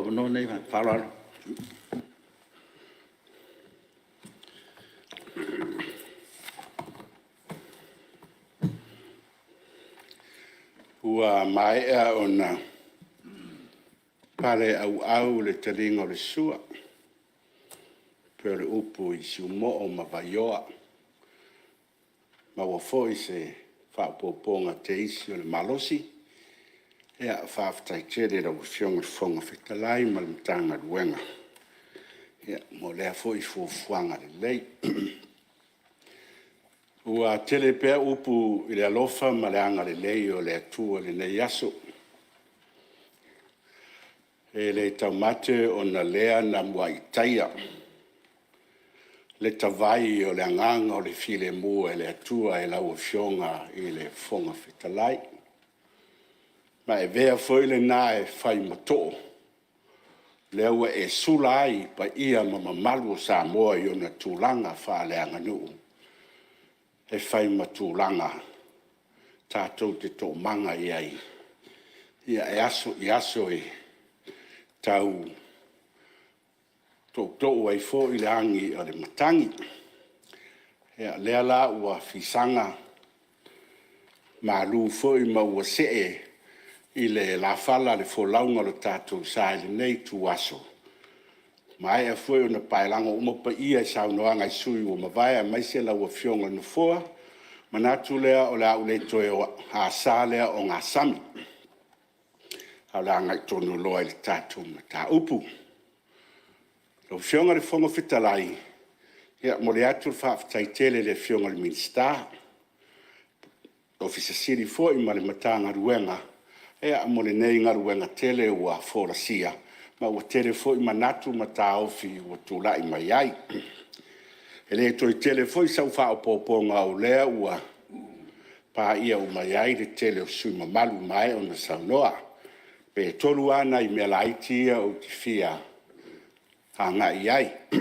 avanoa lenei ma le faaaloalo. Ua maea ona paleauau le taliga o le sua pei o le upu i Siumoo ma Vaioa. Maua foi se faaopoopoga teisi o le malosi. Ia faafetai tele i lau Afioga i le Fofoga Fetalai ma le Matagaluega mo lea foi fuafuaga lelei. Ua tele pea upu i le alofa ma le agalelei o le Atua i lenei aso. E le taumate ona o lea na muai taia le tavai o le agaga o le filemu e le Atua e lau Afioga i le Fofoga Fetalai, ma e avea foi lena e fai ma too, lea ua e sula ai paia ma mamalu o Samoa i ona tulaga faaleaganuu e fai ma tulaga tatou te toomaga i ai e aso i aso e tau toutou ai foi le agi a le matagi. Ia, o lea la ua fisaga malu foi ma ua see i le lafala le folauga o le tatou sa i lenei ituaso, ua maea foi ona paelago uma paia i saunoaga a sui usufono ua mavae aemaise lau Afioga i le Nofoa. Ona manatu lea o le a ou le toe asa lea ogasami, ae o le a agai tonu loa i le tatou mataupu. Lau Afioga i le Fofoga Fetalai, e momoli atu le faafetai tele i le Afioga i le Minisita, le Ofisa Sili o Pulega foi ma le Matagaluega mo lenei galuega tele ua folasia, ma ua tele foi manatu ma taofi ua tulai mai ai. E le toe tele foi sau faaopoopoga o lea ua paia uma i ai le tele o sui usufono mamalu ua maea ona saunoa. Pe 3 lava nai mea laiti ia ou te fia agai i ai. Lau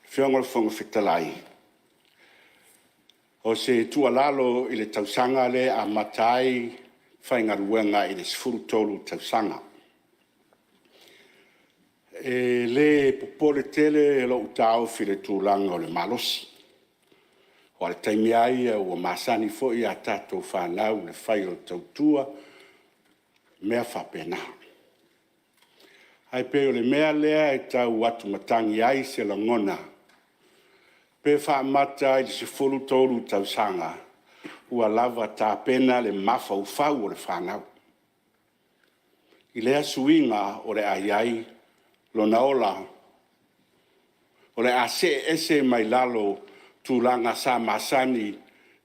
Afioga i le Fofoga Fetalai, o se tuualalo i le tausaga lea e amata ai faigaluega i le 13 tausaga. E le popole tele lou taofi i le tulaga o le malosi, aua o le taimi lava ia ua masani foi a tatou fanau i le fai o le tautua, mea faapena. Ae pei o le mea lea e tau atumatagi ai se lagona, pe faamata i le 13 tausaga ua lava tapena le mafaufau o le fanau i lea suiga o le a i ai lona ola, o le a see ese mai lalo o tulaga sa masani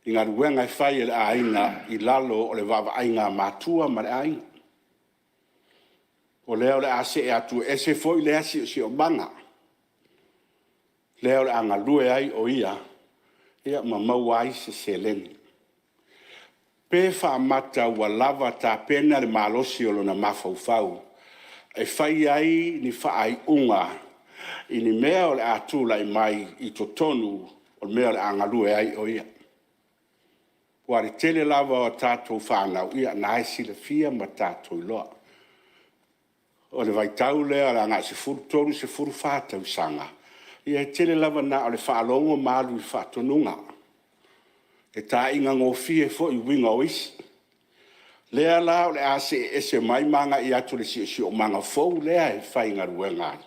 i galuega e fai a le aiga i lalo o le vaavaaiga a matua ma le aiga. O lea o le a see atu e ese foi lea siosiomaga, lea o le a galue ai o ia ma maua ai se seleni. Pe faamata ua lava tapena le malosi o lona mafaufau e fai ai ni faaiuga i ni mea o le a tulai mai i totonu o mea o le a galue ai o ia. Aua o le tele lava o a tatou fanau, ia o lena e silafia ma tatou iloa. O le vaitau lea agai i le 13 i le 14 tausaga, ia e tele lava ina na o le faalogo ma alu i faatonuga. E taaiga gofie foi i uiga o isi. O lea la o le a see ese mai ma agai atu i le siosiomaga fou lea e faigaluega ai,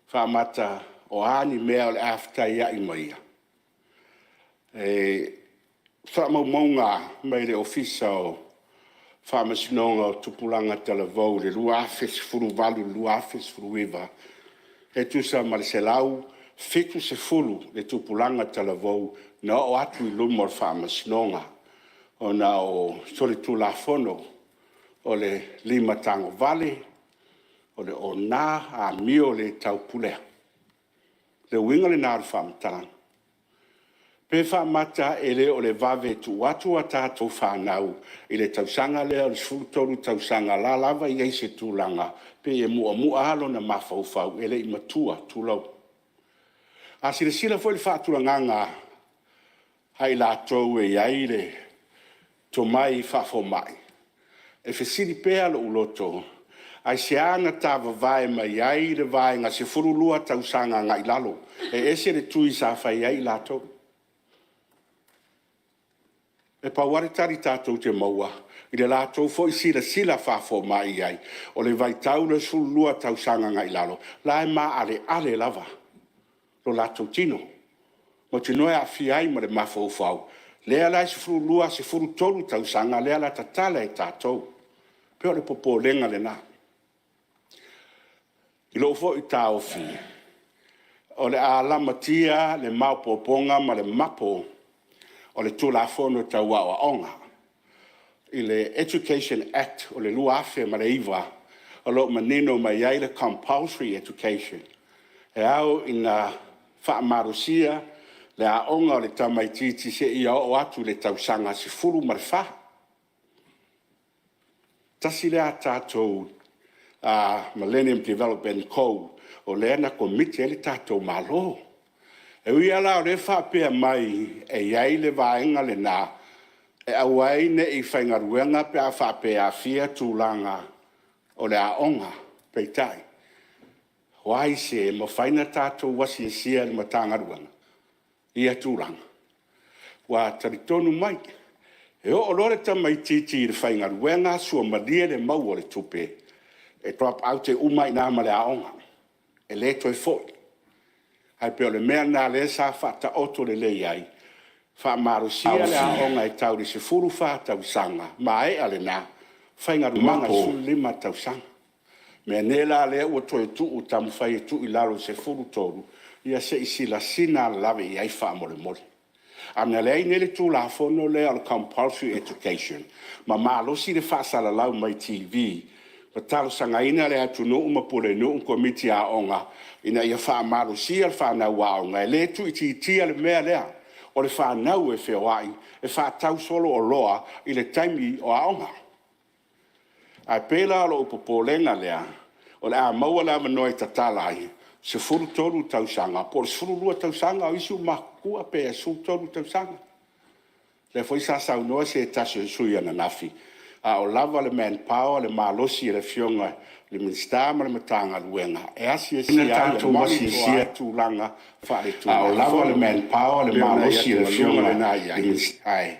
faamata o a ni mea o le a fetaiai ma ia? O faamaumauga mai le Ofisa o Faamasinoga o Tupulaga Talavou i le 2018 i le 2019, e tusa ma le 170 le tupulaga talavou na oo atu i luma o le faamasinoga ona o solitulafono o le limatagovale, o le ona, amio le taupulea. O le uiga lena o le faamatalaga. Pe faamata e le o le vave tuu atu a tatou fanau i le tausaga lea o le 13 tausaga o la e lava e i ai i se tulaga pei e muamua lava lona mafaufau e le i matua, tulou. A silasila foi i le faatulagaga a i latou e i ai le tomai faafomai, e fesili pea lou loto, Aisea na tavavae mai ai le vaega 12 tausaga agai i lalo? E ese le tui sa fai ai i latou. E pau lava le tali tatou te maua i le latou foi silasila faafomai i ai, o le vaitau lea o le 12 tausaga agai i lalo, o la e maaleale lava lo latou tino, mautinoa e aafia ai ma le mafaufau. Lea la e 12, 13 tausaga lea o le a tatala e tatou. E pei o le popolega lena. I lou foi taofi, o le a lamatia le maopoopoga ma le mapo o le Tulafono Tau Aoaoga i le Education Act 2009 o lo o manino mai ai le compulsory education, e ao ina faamalosia le aoga o le tamaitiiti seia oo atu i le tausaga 14. Tasi lea tatou Millenium Development Goal o lea na commit ai le tatou Malo. E ui lava la o lea e faapea mai e i ai le vaega lena e aua ai ne i faigaluega pe a faapea e aafia tulaga o le aoga, peitai, o ai se e mafai ona tatou asiasia e le Matagaluega ia tulaga? Aua talitonu mai, e oo loa le tamaitiiti i le faigaluega suamalie le maua o le tupe, e drop out e uma ai i ina ma le aoga, e le toe foi. Ae pei o le mea lena o lea sa faataoto lelei ai, faamalosia le aoga e tau i le 14 tausaga, maea lena, faigaluega i le 15 tausaga. Meaane la lea ua toe taumafai e tuu i lalo i le 13, ia se i silasila lava i ai faamolemole. A na leai nei le Tulafono lea o le Compulsory Education ma malosi le faasalalau mai TV ma talosagaina le atunuu ma pulenuu ma Komiti a Aoga ina ia faamalosia fanau aoga, e le tuuitiitia le mea lea o le fanau e feoai e faatau solo oloa i le taimi o aoga. Ae pei la o lou popolega lea, o le a maua le avanoa e tatala ai, 13 tausaga po o le 12 tausaga. O isi ua matutua pe 13 tausaga. O lea foi sa saunoa se tasi o sui usufono ananafi, a o lava le manpower, le malosi o le Afioga i le Minisita ma le Matagaluega e asiasia ai ma monitor ai tulaga faaletulafono. A o lava le manpower, le malosi o le afioga i le Minisita. Ae,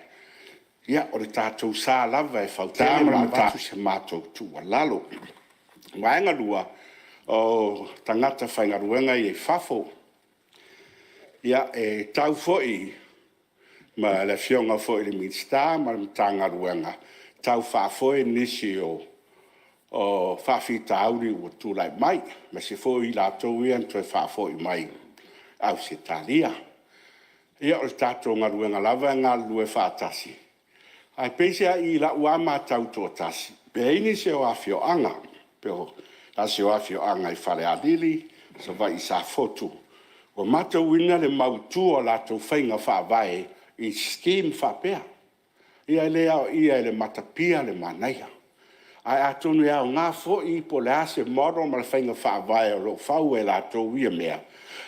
ia, o le tatou sa lava e fautele ma avatu se matou tuualalo. O le vaega lua, o tagata faigaluega ia i fafo. Ia, e tau foi ma le Afioga foi i le Minisita ma le Matagaluega tau faafoe nisi o faafitauli ua tulai mai, aemaise foi i latou ia na toe faafoi mai Ausetalia. Ia o le tatou galuega lava e galulue faatasi, ae peiseai i lau lava matau toatasi, pe i ai nisi o afioaga, pei o se tasi o afioaga i Falealili, Savaii i Safotu, ua matauina le mautu o latou faiga faavae i scheme faapea. Ia e le aoaia e le matapia le manaia, ae atonu e aoga foi po o le a se model ma le faiga faavae o lo o fau ai e latou ia mea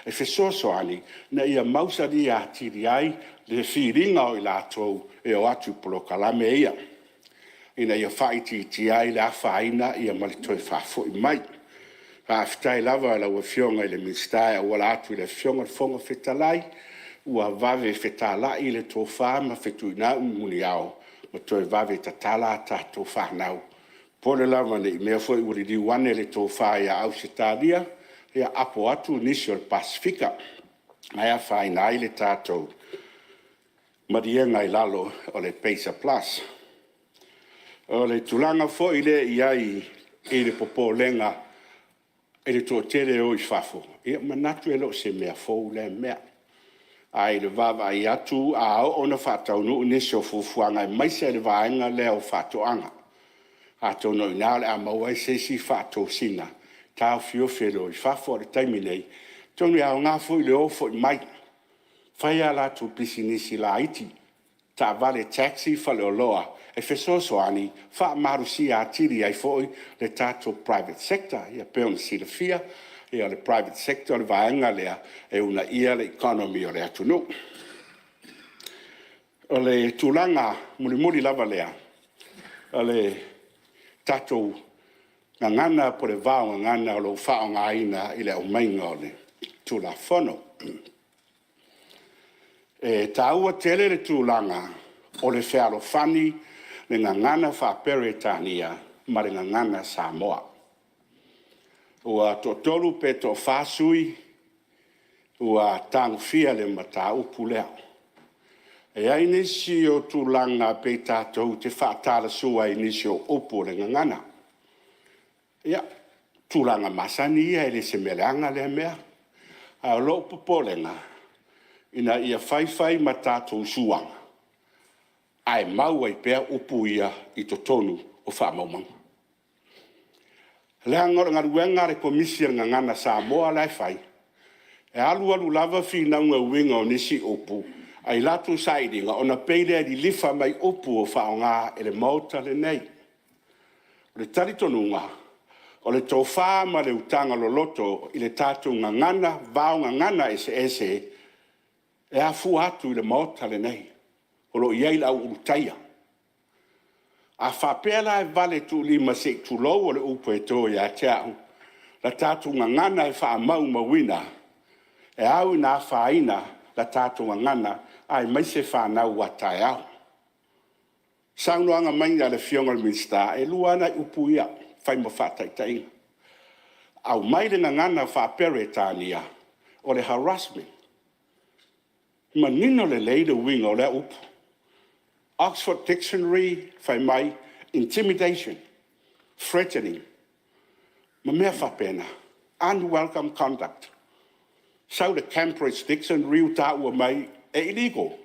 e fesoasoani ina ia mausali atili ai le filiga o i latou e o atu i polokalame ia, ina ia faaitiitia ai le afaina ma le toe faafoi mai. Faafetai lava i lau Afioga i le Minisita e auala atu i le Afioga i le Fofoga Fetalai, ua vave fetalai le tofa ma fetuunai muniao ma toe vave tatala a tatou fanau. E popole lava ne i mea foi ua liliu ane le tofa ia Ausetalia, ia apo atu nisi o le Pasefika, ae afaina ai le tatou maliega i lalo o le PACER Plus. O le tulaga foi lea e i ai i le popolega i le toatele e o i fafo, ia e manatu e le o se mea fou lea mea. Ae i le vaavaai atu a oo ina faataunuu nisi o fuafuaga aemaise le vaega lea o faatoaga, atonu o i ina o le a maua ai se isi faatosina e taofiofi ai le o i fafo. A o le taimi nei, atonu e aoga foi le o foi mai, fai a latou pisinisi laiti, taavale taxi, faleoloa, e fesoasoani e faamalosia atili ai foi le tatou private sector. E pei ona silafia, o le private sector o le vaega lea e uunaia le economy o le atunuu. O le tulaga mulimuli lava lea, o le tatou gagana po o le vaogagana o lo o faaaogaina i le aumaiga o le Tulafono. E taua tele le tulaga o le fealofani, le gagana faa-Peretania ma le gagana Samoa. Ua toatolu pe toafa sui usufono ua tagofia le mataupu lea. E i ai nisi o tulaga pei tatou te faatalasua i nisi o upu o le gagana. Ia, o tulaga masani ia e le o se mea leaga lea mea. A o lou popolega, ina ia fai fai ma tatou suaga ae mau ai pea upu ia i totonu o faamaumauga. Leaga o le galuega a le Komisi o le Gagana Samoa la e fai, e alu alu lava finauga i uiga o nisi upu, ae i latou sailiga, ona pei lea e lilifa mai i upu ua faaaoga e le Maota lenei. O le talitonuga, o le tofa ma le utaga loloto i le tatou gagana vaogagana eseese, e afua atu i le Maota lenei o lo o i ai le au Ulutaia. A faapea la e valetuulima se i tulou o le upu e to ia te au la tatou gagana e faamaumauina, e au ina afaina la tatou gagana aemaise fanau a taeao. O le saunoaga mai a le Afioga i le Minisita, e lua lava nai upu ia e fai ma faataitaiga. Aumai le gagana faa-Peretania o le harassment, manino lelei le uiga o lea upu. Oxford Dictionary fai mai, intimidation, threatening ma mea faapena, unwelcome conduct. Sau le Cambridge Dictionary ua taua mai e illegal.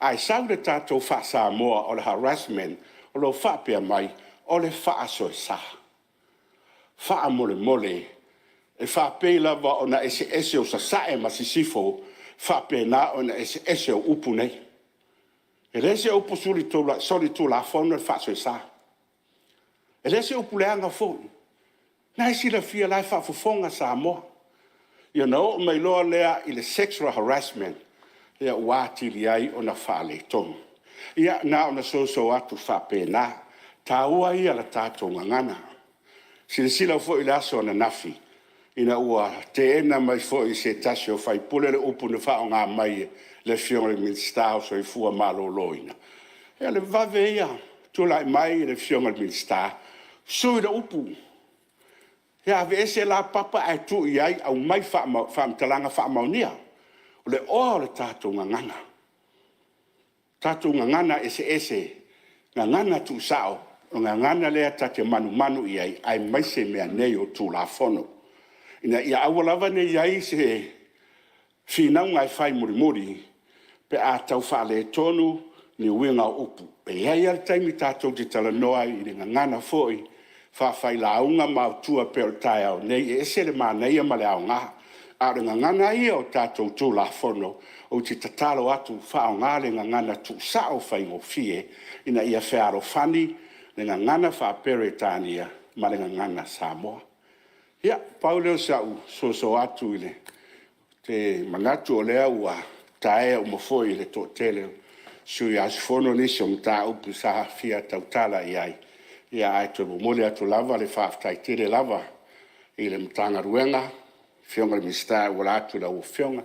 Ae sau le tatou faa-Samoa o le harassment o lo o faapea mai, o le faasoesa. Faamolemole, e faapei lava ona eseese o sasae ma sisifo, e faapena ona eseese o upu nei. E le o se upu solitulafono le faasoesa. E le o se upu leaga foi. O lena e silafia o la e faafofoga Samoa. Ia ona oo mai loa lea i le sexual harassment, ua atili ai ona faaletonu. Ia na ona soso atu faapena, o le taua ia o le tatou gagana. Silasila foi i le aso ananafi ina ua teena mai foi e se tasi o sui usufono le upu na faaaoga mai e le Afioga i le Minisita o le Soifua Maloloina, ia o le vave ia, tulai mai le Afioga i le Minisita, sui le upu. Ia aveese la papa ae tuu i ai aumai faamatalaga faamaonia. O le oa o le tatou gagana, o tatou gagana eseese, gagana tuusao, o le gagana lea ta te manumanu i ai, aemaise mea nei o Tulafono, ina ia aua lava ne i i ai se finauga e fai mulimuli pe a tau faaletonu ni uiga o upu. E i ai lava le taimi tatou te talanoa ai i le gagana foi faa-failauga maotua e pei o le taeao nei, e ese le manaia ma le aoga. A o le gagana lava ia o tatou Tulafono, ou te tatalo atu, faaaoga le gagana tuusao faigofie ina ia fealofani le gagana faa-Peretania ma le gagana Samoa. Ia, pau lea o si au soso atu, ou te manatu o lea ua taea uma foi e le toatele o sui usufono nisi o mataupu sa fia tautala i ai, ae toe momoli atu lava le faafetai tele lava i le Matagaluega, le Afioga i le Minisita e auala atu i lau Afioga i le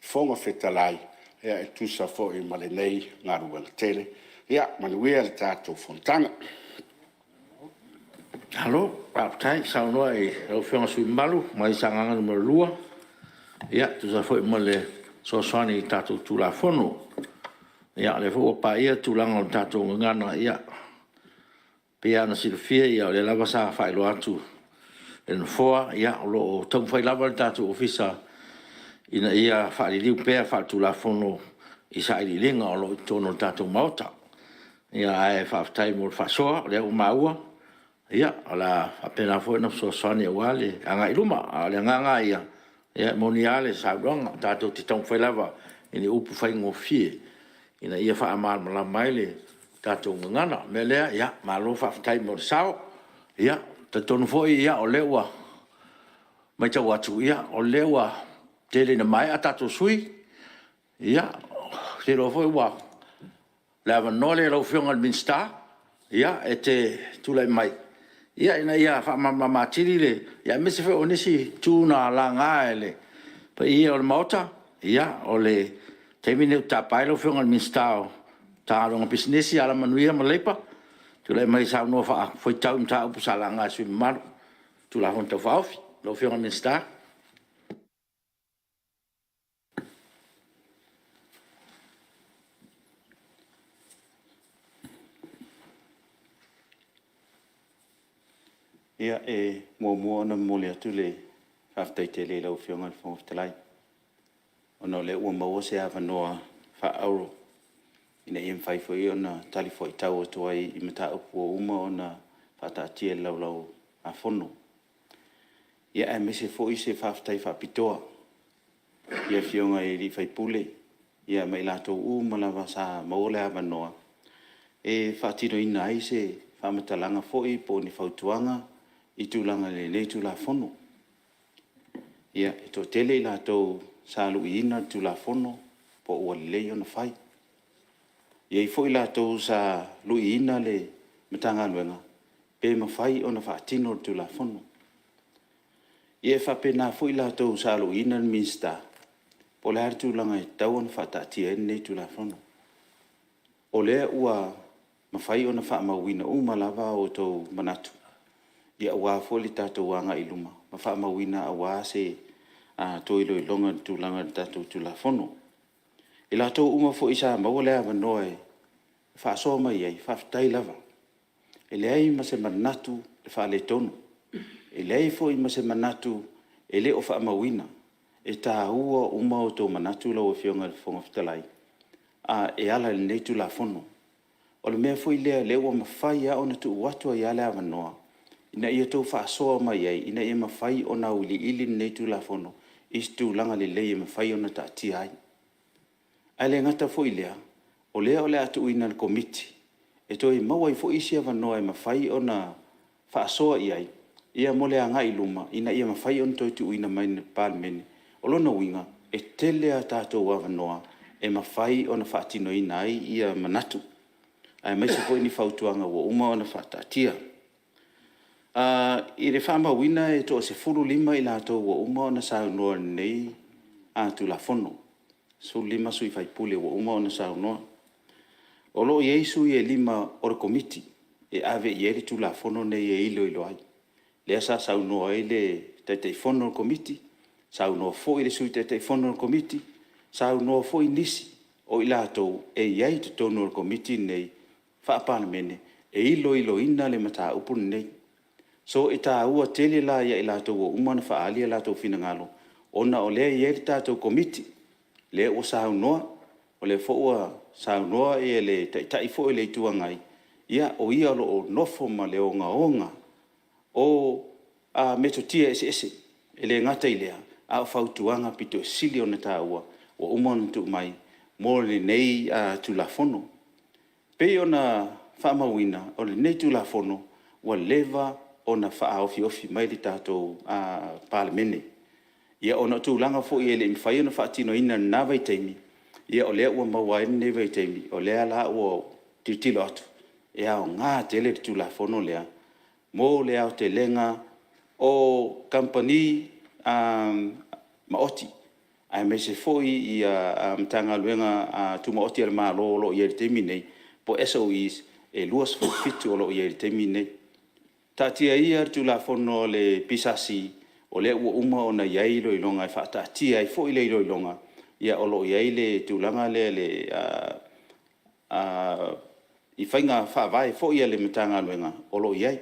Fofoga Fetalai e tusa foi ma lenei galuega tele. Ia manuia le tatou fonotaga. Malo faafetai saunoa i lau Afioga i le sui usufono mamalu mai Sagaga 2 e tusa ai foi ma le fesoasoani i le tatou Tulafono. Ia o lea foi ua paia le tulaga o le tatou gagana, ia, e pei lava ona silafia, o lea lava sa faailoa atu e le Nofoa, o lo o taumafai lava le tatou Ofisa ina ia faaliliu pea faale-Tulafono i sailiiliga o lo o i totonu o le tatou Maota. Ae faafetai mo le faasoa o lea ua maua, o le a faapena foi ona fesoasoani aua le agai i luma. A o le agaga lava ia, e moni lava le saunoaga, tatou te taumafai lava i ni upu faigofie ina ia faamalamalama ai le tatou gagana. O le mea lea, malo faafetai mo le sao. Ia, e talitonu foi o lea ua matau atu, o lea ua tele ina maea tatou sui usufono. Ou te iloa foi o le avanoa lenei i lau Afioga i le Minisita e te tulai mai Ina ia faamalamalama atili le... aemaise foi o nisi itu na laga e le paia o le Maota. Ia, o le taimi lenei ou te tapa ai lau Afioga i le Minisita o Matagaluega o Pisinisi, Alamanuia ma Leipa, e tulai mai e saunoa faafuaitau i mataupu sa laga e sui usufono mamalu i Tulafono Tau Faaofi. Lau Afioga i le Minisita. Ia, e muamua ona momoli atu le faafetai tele i lau Afioga i le Fofoga Fetalai, ona o lea ua maua se avanoa faaauro ina ia mafai foi ona talifuaitau atu ai i mataupu ua uma ona faataatia i le Laulau-a-Fono, aemaise foi se faafetai faapitoa i Afioga i sui usufono ma i latou uma lava sa maua le avanoa e faatinoina ai se faamatalaga foi po o ni fautuaga i tulaga o lenei Tulafono. E toatele i latou sa luiina le Tulafono po ua lelei ona fai. E i ai foi i latou sa luiina le Matagaluega pe mafai ona faatino le Tulafono. Ia e faapena foi i latou sa luiina le Minisita po o le a le tulaga e tatau ona faataatia ai lenei Tulafono. O lea ua mafai ona faamauina uma lava outou manatu aua foi le tatou agai i luma ma faamauina aua se toe iloiloga i le tulaga o le tatou Tulafono. I latou uma foi sa maua le avanoa e faasoa mai ai, faafetai lava. E leai ma se manatu e faaletonu, e leai foi ma se manatu e le o faamauina. E taua uma outou manatu lau Afioga i le Fofoga Fetalai e ala i lenei Tulafono. O le mea foi lea o lea ua mafai lava ona tuu atu ai lava le avanoa ina ia outou faasoa mai ai, ina ia mafai ona auiliili lenei Tulafono i se tulaga lelei e mafai ona taatia ai. Ae le gata foi i lea, o lea o le a tuuina i le Komiti e toe maua ai foi isi avanoa e mafai ona faasoa i ai mo le agai i luma ina ia mafai ona toe tuuina mai i le Palemene. O lona uiga, e tele a tatou avanoa e mafai ona faatinoina ai manatu, aemaise foi ni fautuaga ua uma ona faataatia. I le faamauina e toa-15 i latou ua uma ona saunoa i lenei Tulafono, e 15 sui usufono ua uma ona saunoa. O lo o i ai sui usufono e 5 o le Komiti e ave i ai le Tulafono lenei e iloilo ai, lea sa saunoa ai le Taitaifono o le Komiti, saunoa foi le Sui Taitaifono o le Komiti, saunoa foi nisi o i latou e i ai i totonu o le Komiti lenei Faa-Palemene e iloiloina le mataupu lenei. So, e taua tele la ia i latou ua uma ona faaali o latou finagalo, ona o lea e i ai le tatou Komiti, lea ua saunoa, o lea foi ua saunoa le Taitai foi o le Itu Agai, ia o ia o lo o nofo ma le ogaoga o metotia eseese. E le gata i lea, a o fautuaga aupito sili ona taua ua uma ona tuu mai mo lenei Tulafono. E pei ona faamauina, o lenei Tulafono ua leva ona faaofiofi mai i le tatou Palemene. Ia ona o tulaga foi e le i mafai ona faatinoina i lena vaitaimi, ia o lea ua maua ai lenei vaitaimi, o lea la ua tilotilo atu, e aoga tele le Tulafono lea mo le aotelega o kamupani maoti, aemaise foi Matagaluega Tumaoti a le Malo o lo o i ai i le taimi lenei, po o SOEs e 27 o lo o i ai i le taimi lenei. Taatia ia le Tulafono a le PSC, o lea ua uma ona i ai iloiloga e faataatia ai foi le iloiloga, o lo o i ai le tulaga lea i faiga faavae foi a le Matagaluega o lo o i ai.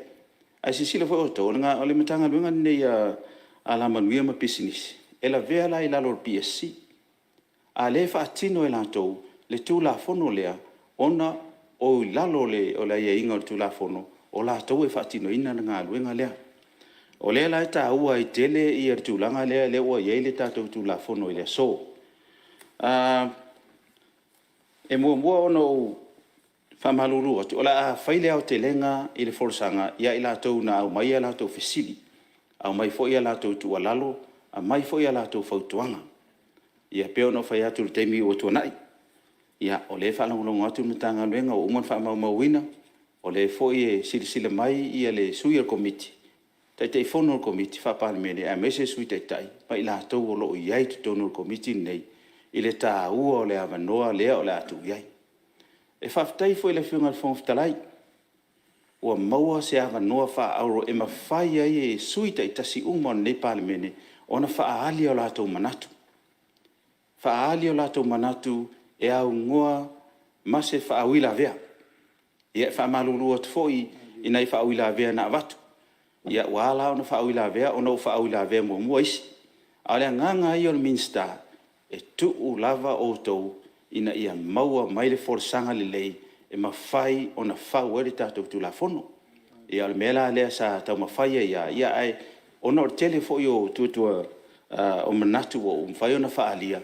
Ae silasila foi outou, o le Matagaluega lenei a Alamanuia ma Pisinisi, e lavea la i lalo o le PSC, a o lea e faatino e latou le Tulafono lea, ona o i lalo o le aiaiga o le Tulafono, o latou e faatinoina le galuega lea. O lea la e taua ai tele le tulaga lea ua i ai le tatou Tulafono i le aso. E muamua ona ou faamalulu atu, o le a fai le aotelega i le folasaga ia i latou na aumai a latou fesili, aumai foi a latou tuualalo, aumai foi a latou fautuaga. Ia e pei ona ou fai atu i le taimi ua tuanai, ia o lea e faalogologo atu le Matagaluega ua uma ona faamaumauina. O lea foi e silasila mai le sui o le Komiti, Taitaifono o le Komiti Faa-Palemene aemaise le Sui Taitai ma i latou o lo o i ai i totonu o le Komiti lenei i le taua o le avanoa lea o le a tuu i ai. E faafetai foi i le Afioga i le Fofoga Fetalai ua maua se avanoa faaauro e mafai ai e sui usufono taitasi uma o lenei Palemene ona faaali o latou manatu, faaali o latou manatu e aunoa ma se faauilavea. Ia, e faamalulu atu foi i nai faauilavea na avatu. Ua ala ona faauilavea ona ua faauilavea muamua isi. A o le agaga lava ia o le Minisita, e tuu lava outou ina ia maua mai le folasaga lelei e mafai ona fau ai le tatou Tulafono. Ia o le mea la lea sa taumafai ai lava, ae ona o le tele foi o manatu ua mafai ona faaalia,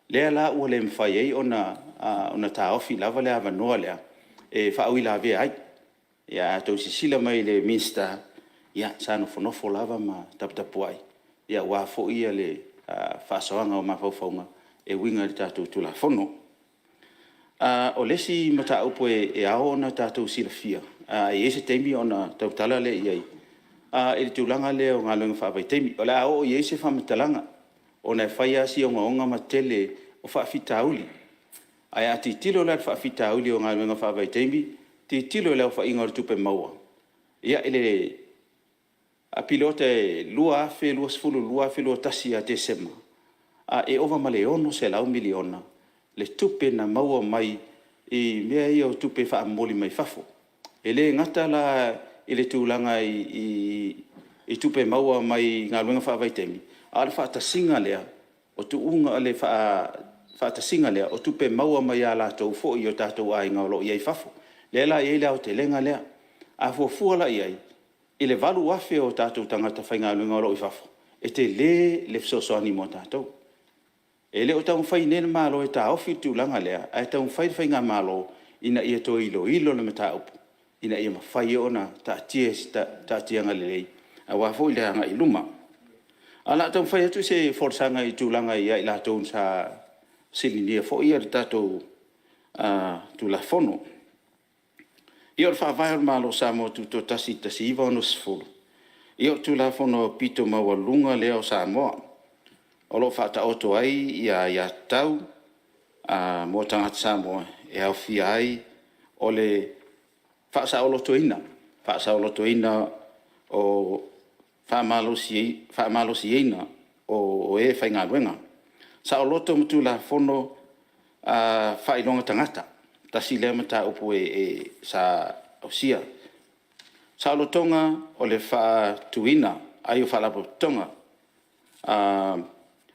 lea la ua le mafai ai ona taofi lava le avanoa lea e faauilavea ai. Ae a outou silasila mai i le Minisita, ia sa nofonofo lava ma taputapuai aua foi le faasoaga o mafaufauga e uiga i le tatou Tulafono. O le isi mataupu e ao ona tatou silafia, e i ai se taimi ona tautala lea i ai i le tulaga lea o galuega faavaitaimi. O le a oo i ai se faamatalaga ona e fai lava si ogaoga ma tele o faafitauli. Ae a tilotilo la i le faafitauli o galuega faavaitaimi, tilotilo i le aofaiga o le tupe maua i le piriota e 2020/2021 ia Tesema, e ova ma le $600 miliona le tupe na maua mai i mea ia o tupe faamomoli mai fafo. E le gata la i le tulaga i tupe maua mai galuega faavaitaimi, a o le faataasiga lea o tupe maua mai ia latou foi o tatou aiga o lo o i ai i fafo. O lea la e i ai le aotelega lea. A fuafua la i ai i le 8,000 o tatou tagata faigaluega o lo o i fafo, e tele le fesoasoani mo tatou. E le o taumafai nei le Malo e taofi le tulaga lea, ae taumafai le faigamalo ina ia toe iloilo le mataupu ina ia mafai ai ona taatia i se taatiaga lelei aua foi le agai i luma. Ae o le a taumafai atu se folasaga i tulaga ia i latou sa fesiligia foi le tatou Tulafono. Ia o le Faavae o le Malo o Samoa Tutoatasi i le 1960, ia o le Tulafono aupito maualuga lea o Samoa, o lo o faataoto ai aiatatau mo tagata Samoa, e aofia ai o le faasaolotoina, faasaolotoina o faamalosiina o e faigaluega. Saoloto ma Tulafono Faailoga Tagata, tasi lea mataupu sa ausia. Saolotoga o le faatuina ai o Faalapotopotoga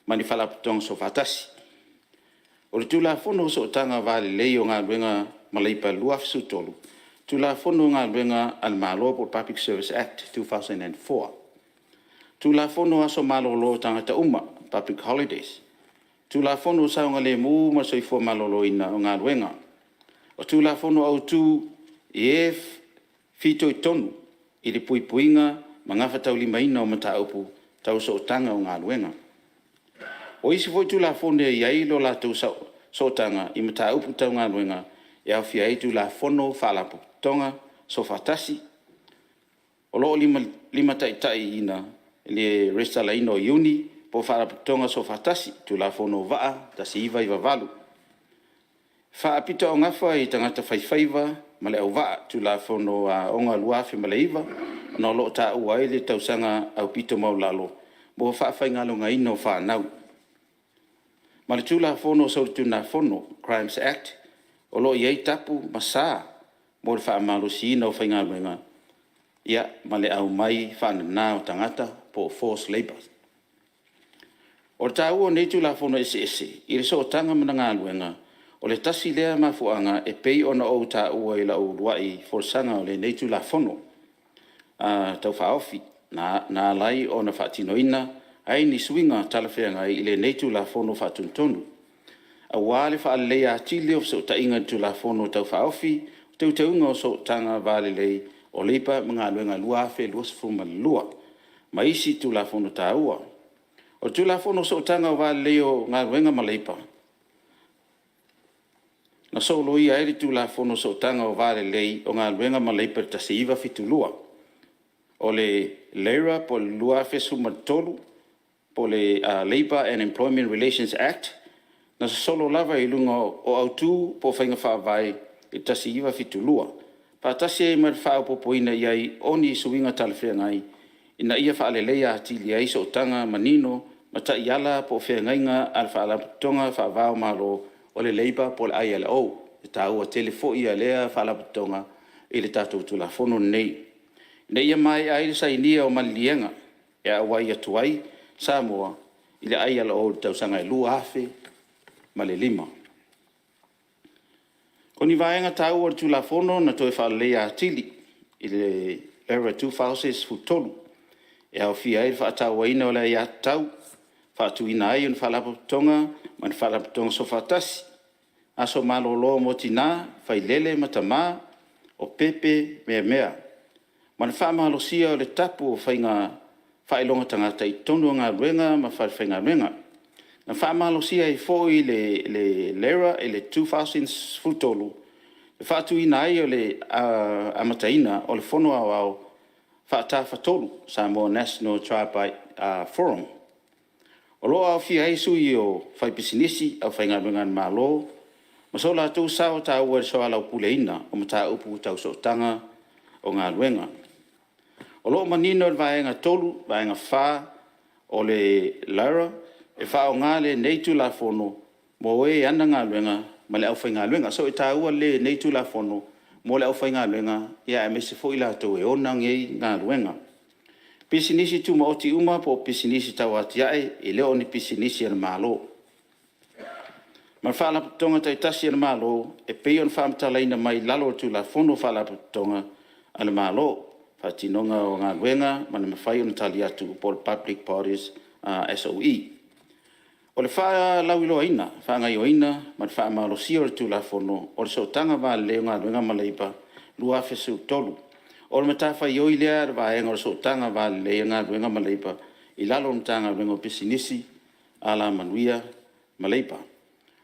ma ni Faalapotopotoga Soofaatasi. O le Tulafono o Sootaga Va Lelei o Galuega ma Leipa 2013, Tulafono o Galuega a le Malo po o le Public Service Act 2004, Tulafono o Aso Malolo o tagata uma, Public Holidays, Tulafono o Saogalemu ma le Soifua Maloloina o Galuega. O Tulafono Autu i e fitoitonu i le puipuiga ma gafataulimaina o mataupu tau sootaga o galuega. O isi foi Tulafono e i ai lo latou sootaga i mataupu tau galuega, e aofia ai Tulafono o Faalapotopotoga Soofaatasi, o lo o limataitaiina le resitalaina o iuni po o Faalapotopotoga Soofaatasi, Tulafono o Vaa 1998. Faapitoaugafa i tagata faifaiva ma le auvaa, Tulafono o Aoga 2009, ona o lo o taua ai le tausaga aupito maualalo mo le faafaigaluegaina o fanau. Ma le Tulafono o Soligatulafono Crimes Act, o lo o i ai tapu ma sa mo le faamalosiina o faigaluega ma le aumai faanana o tagata po o forced labour. O le taua o nei Tulafono eseese i le sootaga ma galuega, o le tasi lea mafuaaga e pei ona ou taua i lau uluai folasaga o lenei Tulafono Tau Faaofi, na ala ai ona faatinoina ai ni suiga talafeagai i lenei Tulafono Faatonutonu, aua le faaleleia atili o fesootaiga i le Tulafono Tau Faaofi o Teuteuga o Sootaga Va Lelei o Leipa ma Galuega 2022 ma isi Tulafono taua. O le Tulafono o Sootaga Va Lelei o Galuega ma Leipa, na soloia ai le Tulafono o Sootaga o Va Lelei o Galuega ma Leipa i le 1972. O le LERA po o le 2013 po o le Labour and Employment Relations Act, na sosolo lava i luga o autu po o faiga faavae i le 1972, faatasi ai ma le faaopoopoina i ai o ni suiga talafeagai ina ia faaleleia atili ai sootaga manino ma taiala po o feagaiga a le Faalapotopotoga Faava-o-Malo o le Leipa po o le ILO. E taua tele foi lea Faalapotopotoga i le tatou Tulafono lenei, ina ia maea ai le sainia o maliliega e auai atu ai Samoa i le ILO i le tausaga e 2005. O ni vaega taua o le Tulafono na toe faaleleia atili i le LERA 2013, e aofia ai le faatauaina o le aiatatau, faatuina ai o ni faalapotopotoga ma ni faalapotopotoga soofaatasi, aso malolo mo tina, failele ma tama, o pepe meamea, ma le faamalosia o le tapu o faiga faailoga tagata i totonu o galuega ma falefaigaluega. Na faamalosia ai foi le LERA i le 2013 le faatuina ai o le amataina o le Fono Aoao Faa-Tafatolu, Samoa National Tripartite Forum, o lo o aofia ai sui o faipisinisi, aufaigaluega a le Malo, ma so latou sao taua i le soalaupuleina o mataupu tau sootaga o galuega. O lo o manino i le Vaega 3, Vaega 4 o le LERA, e faaaoga lenei Tulafono mo e ana galuega ma le aufaigaluega. So e taua lenei Tulafono mo le aufaigaluega aemaise foi i latou e ona nei galuega. Pisinisi tumaoti uma po o pisinisi tau atiae, e le o ni pisinisi a le Malo ma Faalapotopotoga taitasi a le Malo e pei ona faamatalaina mai i lalo o le Tulafono o Faalapotopotoga a le Malo, Faatinoga o Galuega ma le Mafai ona Tali Atu po o le Public Bodies SOE. O le faalauiloaina, faagaoioiga ma le faamalosia o le Tulafono o le Sootaga Va Lelei o Galuega ma Leipa 2013, o le matafaioi lea a le Vaega o Sootaga Va Lelei o Galuega ma Leipa i lalo o le Matagaluega o Pisinisi, Alamanuia ma Leipa.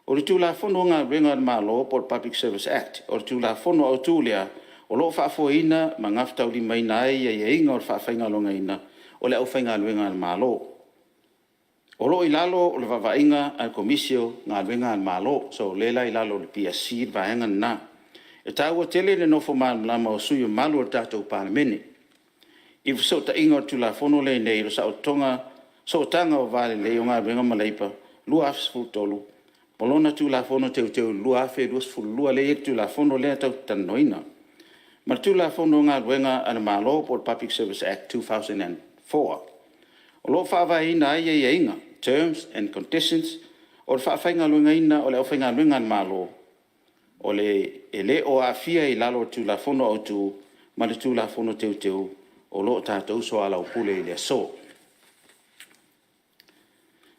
O le Tulafono o Galuega a le Malo po o le Public Service Act, o le Tulafono Autu lea o lo o faafoeina ma gafataulimaina ai aiaiga o le faafaigaluegaina o le aufaigaluega a le Malo. O lo o i lalo o le vaavaaiga a le Komisi o Galuega a le Malo. So, o lea la e i lalo o le PSC le vaega lena. E taua tele le nofo malamalama o sui usufono mamalu o le tatou Palemene i le fesootaiga o le Tulafono lenei o Sootaga o Va Lelei o Galuega ma Leipa 2013 ma lona Tulafono Teuteu 2022 lea e i ai le Tulafono lea tatou te talanoaina, ma le Tulafono o Galuega a le Malo po o le Public Service Act 2004. O lo o faavaeina ai aiaiga, terms and conditions o le faafaigaluegaina o le aufaigaluega a le Malo, e le o aafia i lalo o le Tulafono Autu ma le Tulafono Teuteu o lo o tatou soalaupule i le aso.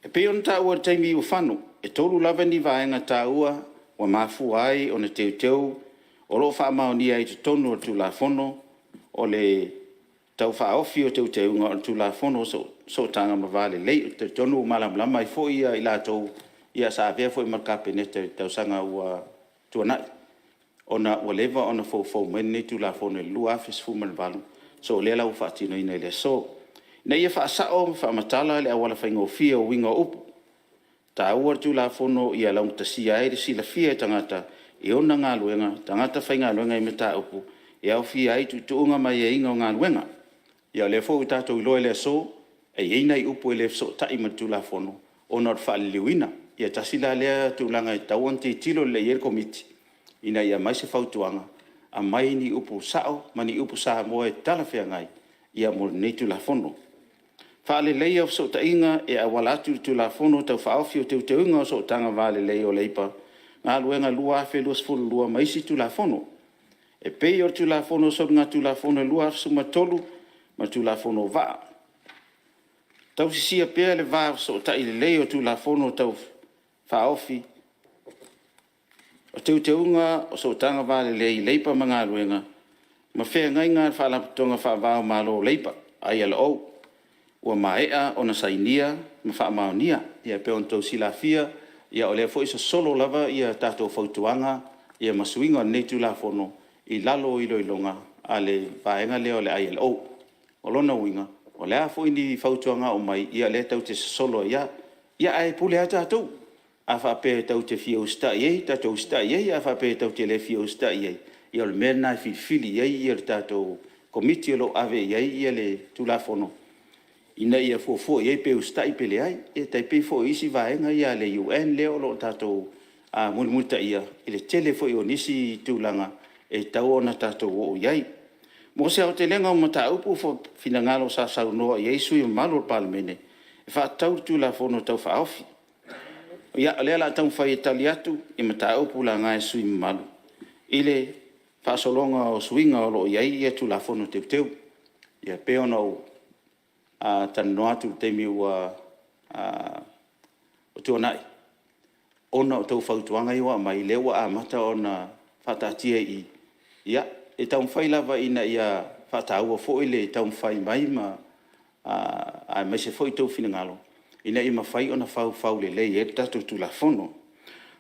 E pei ona taua i le taimi ua fano, e 3 lava ni vaega taua ua mafua ai ona teuteu o lo o faamaonia ai i totonu o le Tulafono o le Tau Faaofi o Teuteuga o le Tulafono o Sootaga ma Va Lelei. Ou te talitonu ua malamalama ai foi i latou sa avea foi ma Kapeneta i tausaga ua tuanai, ona ua leva ona foufou mai lenei Tulafono i le 2018, so o lea la ua faatinoina i le aso. Ina ia faasao ma faamatala le auala faigofie o uiga o upu, e taua le Tulafono ia laugatasia ai le silafia e tagata e ona galuega, tagata faigaluega i mataupu e aofia ai tuutuuga ma aiaiga o galuega. Ia o lea foi ua tatou iloa i le aso, e i ai nai upu e le fesootai ma le Tulafono ona o le faaliliuina. Ia tasi la lea tulaga e tatau ona tilotilo lelei i ai le Komiti ina ia aumai se fautuaga, aumai ni upu sao ma ni upu Samoa e talafeagai mo lenei Tulafono. Faaleleia o fesootaiga e auala atu i le Tulafono Tau Faaofi o Teuteuga o Sootaga Va Lelei o Leipa ma Galuega 2022 ma isi Tulafono, e pei o le Tulafono o Soligatulafono 2013 ma le Tulafono o Vaa. Tausisia pea le va fesootai lelei o Tulafono Tau Faaofi o Teuteuga o Sootaga Va Lelei o Leipa ma Galuega ma Feagaiga ma Faalapotopotoga Faava-o-Malo o Leipa, ILO, ua maea ona sainia ma faamaonia. Ia e pei ona outou silafia, o lea foi e sosolo lava tatou fautuaga ma suiga o lenei Tulafono i lalo o iloiloga a le vaega lea o le ILO. O lona uiga, o le a foi ni fautuaga e aumai, ia o lea tatou te sosolo ai lava. Ia ae pule lava tatou. A faapea tatou te fia usitai i ai, tatou usitai i ai, ae a faapea tatou te le fia usitai i ai, ia o le mea lena e filifili i ai le tatou Komiti o lo o ave i ai le Tulafono ina ia fuafua i ai pe usitai pe leai. Ia e tai pei foi o isi vaega ia a le UN lea o lo o tatou mulimulitaia i le tele foi o nisi tulaga e tatau ona tatou oo i ai. Mo se aotelega o mataupu po o finagalo sa saunoa i ai sui usufono mamalu o le Palemene e faatatau i le Tulafono Tau Faaofi. Ia, o lea o le a taumafai e tali atu i mataupu laga e sui usufono mamalu i le faasologa o suiga o lo o i ai Tulafono Teuteu. E pei ona ou talanoa atu i le taimi ua tuanai, ona o a outou fautuaga ia ua aumai, lea ua amata ona faataatia i i. E taumafai lava ina ia faataua foi le taumafai mai aemaise foi o outou finagalo ina ia mafai ona faufau lelei ai le tatou Tulafono.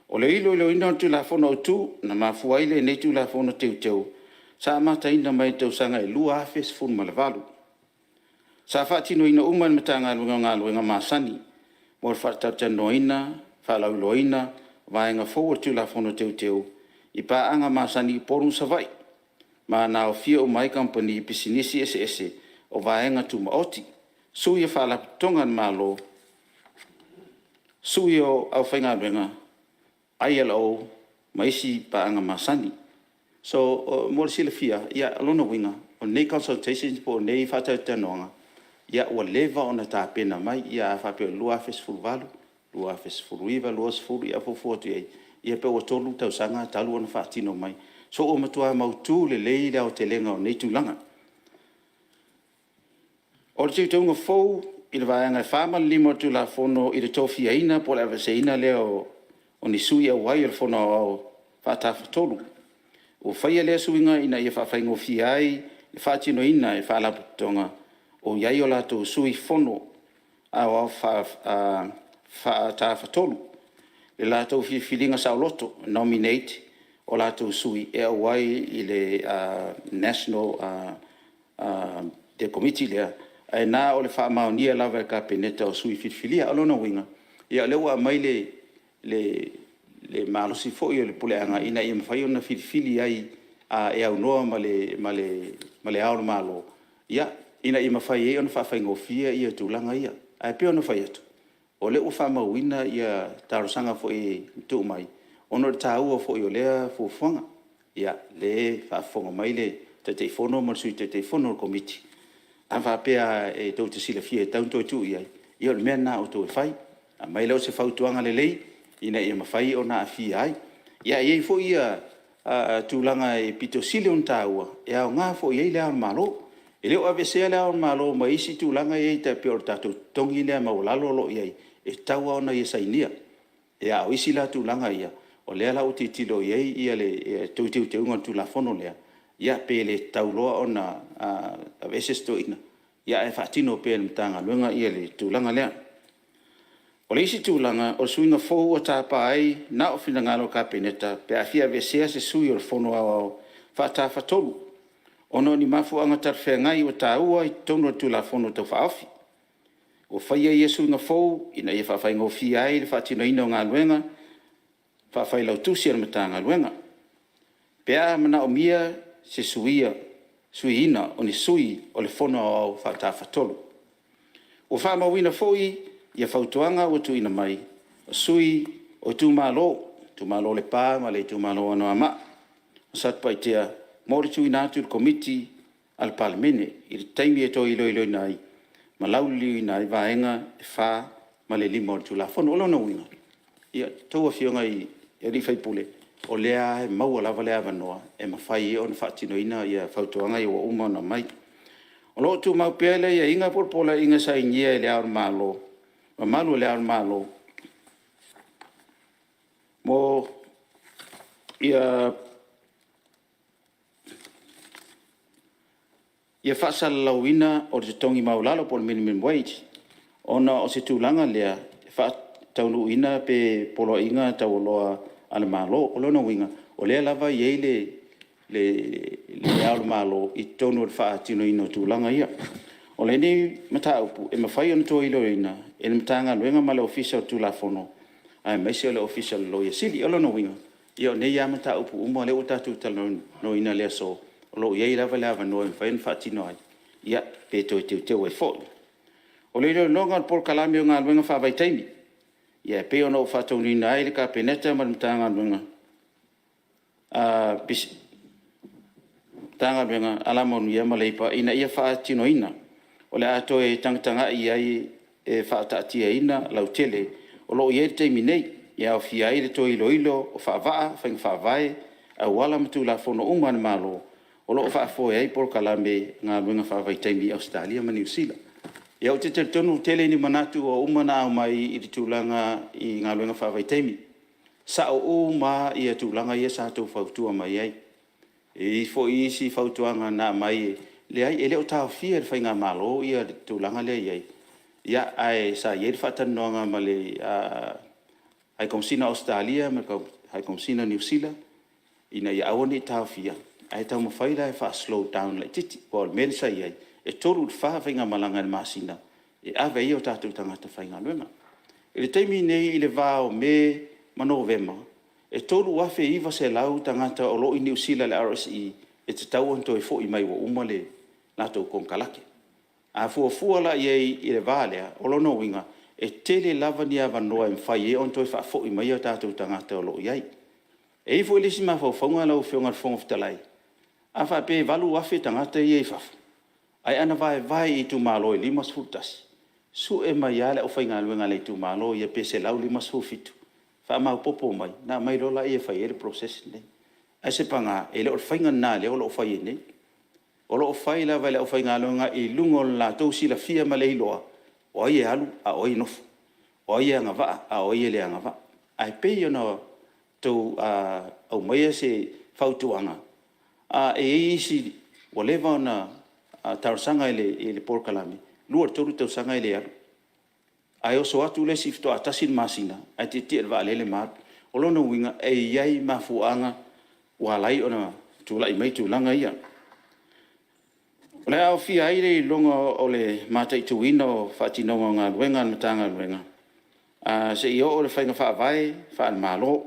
O le iloiloina o le Tulafono Autu na mafua ai lenei Tulafono Teuteu, sa amataina mai i le tausaga e 2018. Sa faatinoina uma e le Matagaluega galuega masani mo le faatalatalanoaina, faalauiloaina o vaega fou o le Tulafono Teuteu i paaga masani i Upolu ma Savaii, ma na aofia uma ai kamupani pisinisi eseese o vaega tumaoti, sui o faalapotopotoga a le Malo, sui o le aufaigaluega, ILO ma isi paaga masani. So, mo le silafia, o lona uiga, o nei consultations po o nei faatalatalanoaga, ua leva ona tapena mai. Ia a faapea o le 2018, 2019, 2020, ia fuafua atu i ai, ia pe ua 3 tausaga talu ona faatino mai. So, ua matua mautu lelei le aotelega o nei tulaga. O le teuteuga fou i le Vaega 4 ma le 5 o le Tulafono i le tofiaina po o le aveeseina lea o ni sui auai o le Fono Aoao Faa-Tafatolu. Ua faia lea suiga ina ia faafaigofie ai le faatinoina e faalapotopotoga o i ai o latou sui Fono Aoao Faa-Tafatolu i le latou filifiliga saoloto, nominate o latou sui e auai i le National Komiti lea, ae na o le faamaonia lava e le Kapeneta o sui filifilia. O lona uiga, o lea ua aumai le malosi foi o le puleaga ina ia mafai ona filifili ai e aunoa ma Le Ao o le Malo, ina ia mafai ai ona faafaigofie tulaga ia. Ae pei ona ou fai atu, o lea ua faamauina talosaga foi na tuu mai, ona o le taua foi o lea fuafuaga. Ia, o lea e faafofoga mai le Taitaifono ma le Sui Taitaifono o le Komiti, a faapea lava tou te silafia e tatau ona toe tuu i ai, ia o le mea lena a outou e fai, aumai lea o se fautuaga lelei ina ia mafai ona aafia ai. Ae i ai foi tulaga e aupito sili ona taua e aoga foi i ai Le Ao o le Malo. E le o aveesea Le Ao o le Malo mai isi tulaga ia e tai pei o le tatou totogi lea maualalo o lo o i ai, e tatau lava ona ia sainia. A o isi la tulaga ia, o lea la ua tilotilo i ai le toe teuteuga o le Tulafono lea, ia pe le tatau loa ona aveese si toeaina, ae faatino pea e le Matagaluega le tulaga lea. O le isi tulaga, o suiga fou ua tapa ai na o finagalo o le Kapeneta pe a fia aveesea se sui o le Fono Aoao Faa-Tafatolu ona o ni mafuaaga talafeagai ua taua i totonu o le Tulafono Tau Faaofi. Ua faia ia suiga fou ina ia faafaigofie ai le faatinoina o galuega faa-Failautusi o le Matagaluega, pe a manaomia se suiina o ni sui o le Fono Aoao Faa-Tafatolu. Ua faamauina foi fautuaga ua tuuina mai e sui o itumalo, itumalo o Lepa ma le itumalo o Anoamaa ma Satupaitea mo le tuuina atu i le Komiti a le Palemene i le taimi e toe iloiloina ai ma lauliliuina ai Vaega 4 ma le 5 o le Tulafono. O lona uiga, ia, a outou Afioga i sui usufono, o lea lava e maua lava le avanoa e mafai ai ona faatinoina fautuaga ia ua uma ona aumai. O lo o tumau pea le aiaiga po o le poloaiga na sainia e Le Ao o le Malo, Mamalu o Le Ao o le Malo, ia faasalalauina o le totogi maualalo po o le minimum wage, ona o se tulaga lea e faataunuuina pe poloaiga taualoa a le Malo. O lona uiga, o lea lava e i ai Le Ao o le Malo i totonu o le faatinoina o tulaga ia. O lenei mataupu, e mafai ona toe iloiloina e le Matagaluega ma le Ofisa o Tulafono aemaise o le Ofisa o le Loia Sili. O lona uiga, o nei lava mataupu uma lea ua tatou talanoaina i le aso, o lo o i ai lava le avanoa e mafai ona faatino ai, ia, pe toe teuteu ai foi. O le iloiloga o le Polokalame o Galuega Faavaitaimi. Ia e pei ona ou faatonuina ai le Kapeneta ma le Matagaluega, Alamanuia ma Leipa ina ia faatinoina. O le a toe tagatagai i ai e faataatiaina lautele o lo o i ai i le taimi nei, e aofia ai le toe iloilo o faavaa, faiga faavae, auala ma Tulafono uma a le Malo o lo o faafoe ai polokalame o galuega faavaitaimi i Ausetalia ma Niu Sila. Ia ou te talitonu ua tele ni manatu ua uma ona aumai i le tulaga i galuega faavaitaimi. E sao uma lava tulaga ia sa outou fautua mai ai. E i ai foi isi fautuaga na aumai, e leai e le o taofia e le faigamalo le tulaga lea e i ai, ae sa i ai le faatalanoaga ma le High Komesina o Ausetalia ma le High Komesina o Niu Sila ina ia aua ne i taofia, ae taumafai la e faa-slow down laitiiti. Aua o le mea lea sa i ai, e 3 i le 4 faigamalaga i le masina e ave ai o tatou tagata faigaluega. I le taimi lenei i le va o Me ma Novema, e 3,900 tagata o lo o i Niu Sila i le RSE e tatau ona toe foi mai ua uma le latou konekarate. A fuafua la i ai i le va lea, o lona uiga, e tele lava ni avanoa e mafai ai ona toe faafoi mai o tatou tagata o lo o i ai. E i ai foi le isi mafaufauga lau Afioga i le Fofoga Fetalai, a faapea e 8,000 tagata ia e i fafo, ae ana vaevae i itumalo e 51, sue mai lava le aufaigaluega a le itumalo ia pe 157, faamaopoopo mai ona aumai loa lea e fai ai le process lenei. Ae se paga, e le o le faiga lena o lea o lo o fai ai nei. O lo o fai lava e le aufaigaluega i luga o le latou silafia ma le iloa o ai e alu a o ai e nofo, o ai e agavaa a o ai e le agavaa. Ae pei ona outou aumaia se fautuaga, e i ai isi ua leva ona talosaga i le polokalame, 2 i le 3 tausaga e le alu, ae oso atu le isi faatoa tasi le masina ae tietie i le vaalele ma alu. O lona uiga, e i ai mafuaaga ua ala ai ona tulai mai tulaga ia. O le a aofia ai le iloiloga o le mataituina o faatinoga o galuega a le Matagaluega seia oo i le faiga faavae faale-Malo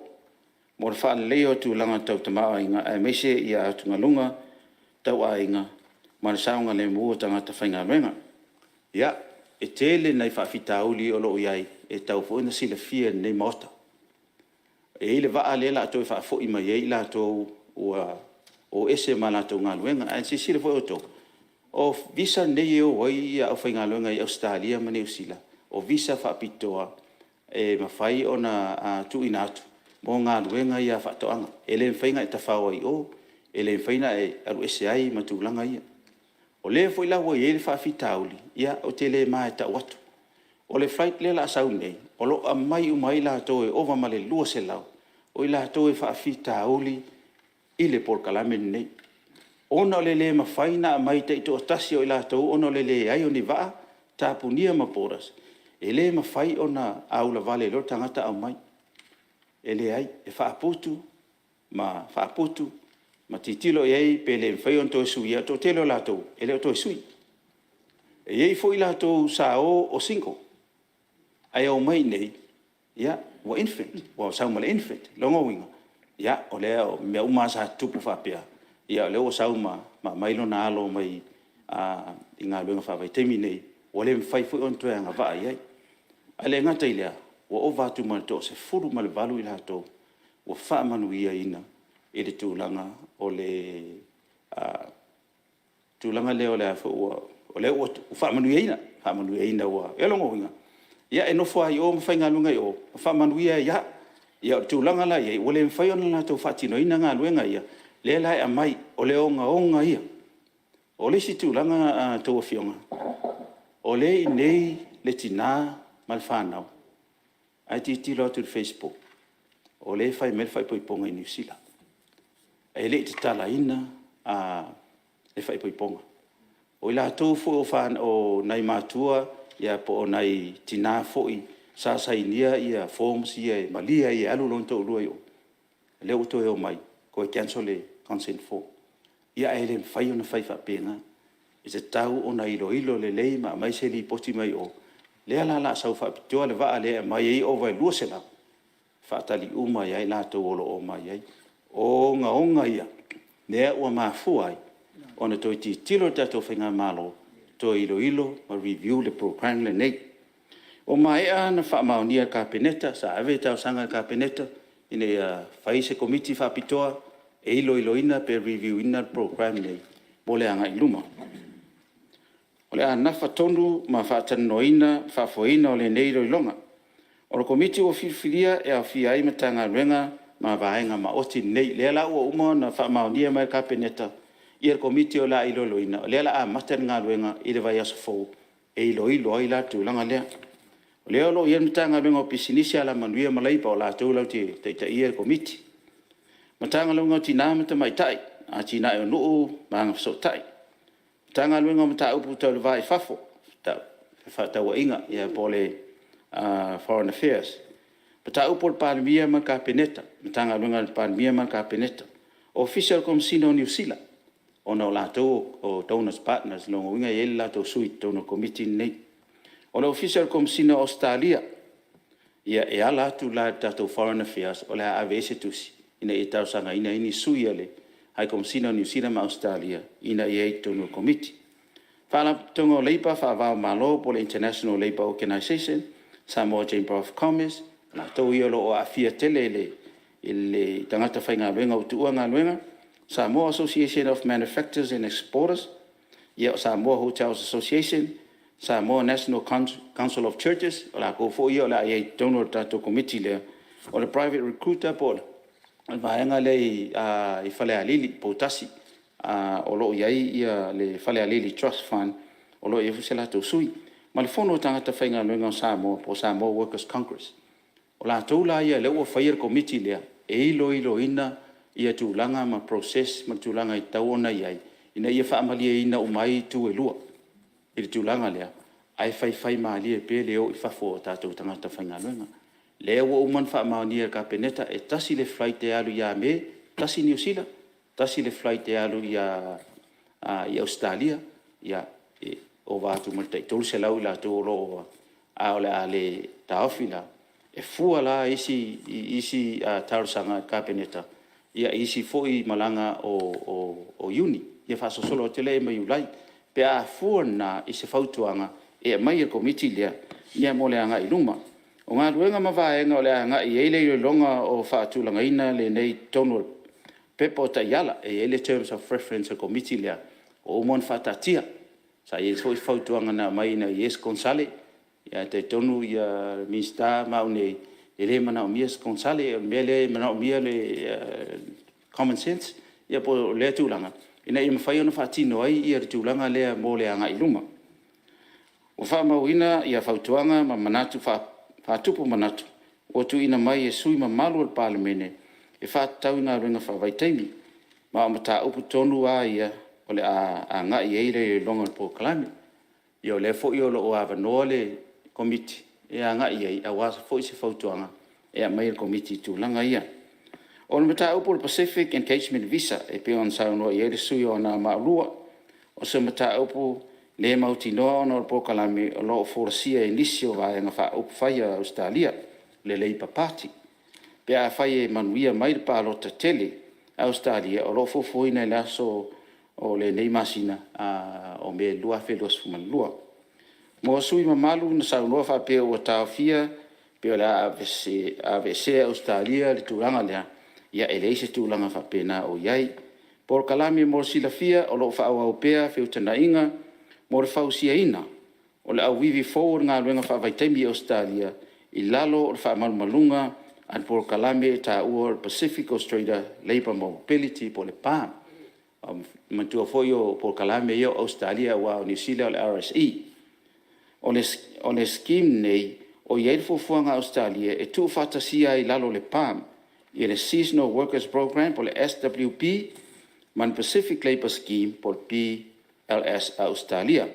mo le faaleleia o tulaga tau tamaoaiga aemaise atugaluga tau aiga ma le saogalemu o tagata faigaluega. Ia, e tele nai faafitauli o lo o i ai e tatau foi ona silafia e lenei Maota. E i ai le vaa lea o le a toe faafoi mai ai i latou ua o ese ma latou galuega. Ae silasila foi outou, o visa nei e o ai le aufaigaluega i Ausetalia ma Niu Sila, o visa faapitoa e mafai ona tuuina atu mo galuega ia a faatoaga. E le mafai ona e tafao ai i o, e le mafai ona e alu ese ai ma tulaga ia. O lea foi la ua i ai le faafitauli, ia ou te le ma e tau atu. O le flight lea o le a sau nei, o lo o aumai uma ai latou e ova ma le 200, o i latou e faafitauli i le polokalame lenei, ona o le le mafai ona aumai taitoatasi o i latou ona o le leai o ni vaa, tapunia ma borders, e le mafai ona a ulavale loa le tagata aumai. E leai, e faaputu ma faaputu ma tilotilo i ai pe le mafai ona toe suia. O le toatele o latou, e le o toe sui. E i ai foi latou sa o o single, ae omai i inei ua infant, ua sau ma le infant. O lona uiga, ia o mea uma lava sa tutupu faapea, o lea ua sau ma aumai lona alo mai i galuega faavaitaimi nei, ua le mafai foi ona toe agavaa i ai. Ae le gata i lea, ua ova atu ma le toa-18 i latou ua faamanuiaina i le tulaga o le tulaga lea o lea ua faamanuiaina, faamanuiaina ua... O lona uiga, ia e nofo lava i o ma faigaluega i o ma faamanuia ai lava. Ia o le tulaga la e i ai, ua le mafai ona latou faatinoina galuega ia, lea la e aumai, o le ogaoga ia. O le isi tulaga a outou Afioga, o lea e i inei le tina ma le fanau, ae tilotilo atu i le facebook, o lea e fai mai le faaipoipoga i Niu Sila, e le i tatalaina le faaipoipoga. O i latou foi o nai matua po o nai tina foi sa sainia forms ia e malie ai e alu lona toalua i o, o lea ua toe omai toe cancel le consent form. Ia ae le mafai ona fai faapena. E tatau ona iloilo lelei ma aumai se lipoti mai o, lea la o le a sau faapitoa le vaa lea e aumai ai ova e 200, e faatali uma ai lava i latou o lo o omai ai. O ogaoga ia lea ua mafua ai ona toe tilotilo le tatou faigamalo e toe iloilo ma review le program lenei. Ua maea ona faamaonia e le Kapeneta, sa ave le talosaga i le Kapeneta ina ia fai se Komiti Faapitoa e iloiloina pe review ina le program lenei mo le agai i luma. O le a nafa tonu ma le faatalanoaina ma le faafoeina o lenei iloiloga. O le Komiti ua filifilia e aofia ai Matagaluega ma Vaega Maoti nei. O lea la ua uma ona faamaonia mai e le Kapeneta le Komiti o le a iloiloina, o lea o le a amata le galuega i le vaiaso fou e iloilo ai la le tulaga lea. O lea o lo o i ai le Matagaluega o Pisinisi, Alamanuia ma Leipa, o latou latou te taitaiina le Komiti, Matagaluega o Tina ma Tamaitai, Atinae o Nuu ma Agafesootai, Matagaluega o Mataupu Tau le Va i Fafo, Fefaatauaiga po o le Foreign Affairs, Mataupu a le Palemia ma le Kapeneta, Matagaluega a le Palemia ma le Kapeneta, Ofisa o le Komesina o Niu Sila, ona o latou o donors partners, o lona uiga e i ai le latou sui i totonu o le Komiti lenei. O le Ofisa o le Komesina o Ausetalia, ia e ala atu la i le tatou Foreign Affairs o le a ave i ai se tusi ina ia talosagaina ai ni sui o le High Komesina o Niu Sila ma Ausetalia ina ia i ai i totonu o le Komiti. Faalapotopotoga o Leipa Faava-o-Malo po o le International Labour Organisation, Samoa Chamber of Commerce, o latou ia o lo o aafia tele i tagata faigaluega ua tuua galuega, Samoa Association of Manufacturers and Exporters, Samoa Hotel Association, Samoa National Council of Churches, o latou foi ia o le a i ai i totonu o le tatou Komiti lea. O le private recruiter po o le vaega lea i Falealili i Poutasi o lo o i ai le Falealili Trust Fund, o lo o i ai foi so latou sui. Ma le Fono a Tagata Faigaluega o Samoa po o le Samoa Workers Congress. O latou la ia o lea ua faia le Komiti lea e iloiloina tulaga ma process ma tulaga e tatau ona i ai ina ia faamalieina uma ai itu e lua i le tulaga lea, ae faifaimalie pea le o i fafo o tatou tagata faigaluega. O lea ua uma ona faamaonia e le Kapeneta e tasi le flight e alu ia Me, tasi Niu Sila, tasi le flight e alu i Ausetalia, e ova atu ma le tai 300 i latou o lo o… ae o le a le taofi la, e fua la isi talosaga a le Kapeneta i isi foi malaga o Iuni, ia faasolosolo atu lea ma Iulai, pe a fua lena i se fautuaga e aumai e le Komiti lea mo le agai i luma. O galuega ma vaega o le a agai i ai le iloiloga o faatulagaina lenei i totonu o pepa o taiala, e i ai le terms of reference a le Komiti lea ua uma ona faataatia. Sa i ai foi fautuaga na aumai ina ia i ai se konesale, ae talitonu le Minisita ma au nei, e le manaomia se konesale. O le mea lea e manaomia o le common sense ia po o lea tulaga ina ia mafai ona faatino ai le tulaga lea mo le agai i luma. Ua faamauina fautuaga ma manatu faatupu manatu ua tuuina mai e sui usufono mamalu o le Palemene e faatatau i galuega faavaitaimi, ma o mataupu tonu lava ia o le a agai i ai le iloiloga o le polokalame. Ia o lea foi o lo o avanoa le Komiti e agai i ai aua foi se fautuaga e aumai e le Komiti i tulaga ia. O le mataupu o le Pacific Engagement Visa e pei ona saunoa i ai le sui usufono mo Anoamaa 2, o se mataupu le mautinoa ona o le polokalame o lo o folasia e nisi o Vaega Faaupufai a Ausetalia, le Labour Party, pe afai e manuia mai le palota tele a Ausetalia o lo o fuafuaina i le aso o lenei masina o Me 2022. Mo sui usufono mamalu na saunoa faapea ua taofia pe o le a aveesea e Ausetalia le tulaga lea, ia e leai se tulaga faapena o i ai. Polokalame mo le silafia, o lo o faaauau pea feutagaiga mo le fausiaina o le auivi fou o le galuega faavaitaimi i Ausetalia i lalo o le faamalumaluga a le polokalame e taua o le Pacific Australia Labour Mobility po o le PAM. Manatua foi o polokalame ia o Ausetalia aua o Niu Sila o le RSE. O le scheme lenei, o i ai le fuafuaga a Ausetalia e tuufaatasia ai i lalo o le PAM le Seasonal Workers Programme po o le SWP ma le Pacific Labour Scheme po o le PLS a Ausetalia.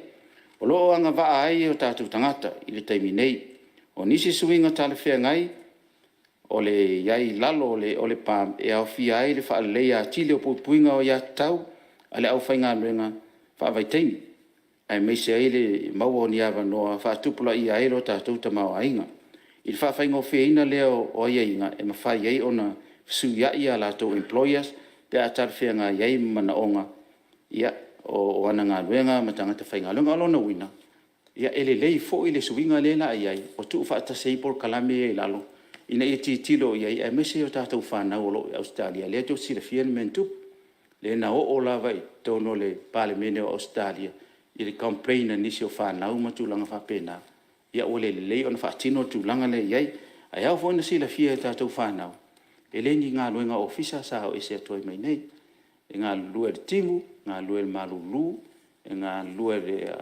O lo o agavaa ai o tatou tagata i le taimi nei. O nisi suiga talafeagai o le i ai i lalo o le PAM, e aofia ai le faaleleia atili o puipuiga o aiatatau a le aufaigaluega faavaitaimi, aemaise ai le maua o ni avanoa e faatupulaia ai lo tatou tamaoaiga. I le faafaigofieina lea o aiaiga e mafai ai ona fesuiai a latou employers pe a talafeagai ai ma manaoga o ana galuega ma tagata faigaluega. O lona uiga, e lelei foi le suiga lea o le a i ai ua tuufaatasi ai polokalame ia i lalo ina ia tilotilo i ai, aemaise o tatou fanau o lo o i Ausetalia, lea tou te silafia le mea na tupu, lea na oo lava i totonu o le Palemene o Ausetalia le complain a nisi o fanau ma tulaga faapena, ua le lelei ona faatino le tulaga lea e i ai. Ae ao foi ona silafia e tatou fanau, e le ni galuega ofisa sa o ese atu ai ma inei, e galulue i le timu, galulue i le malulu, e galulue i le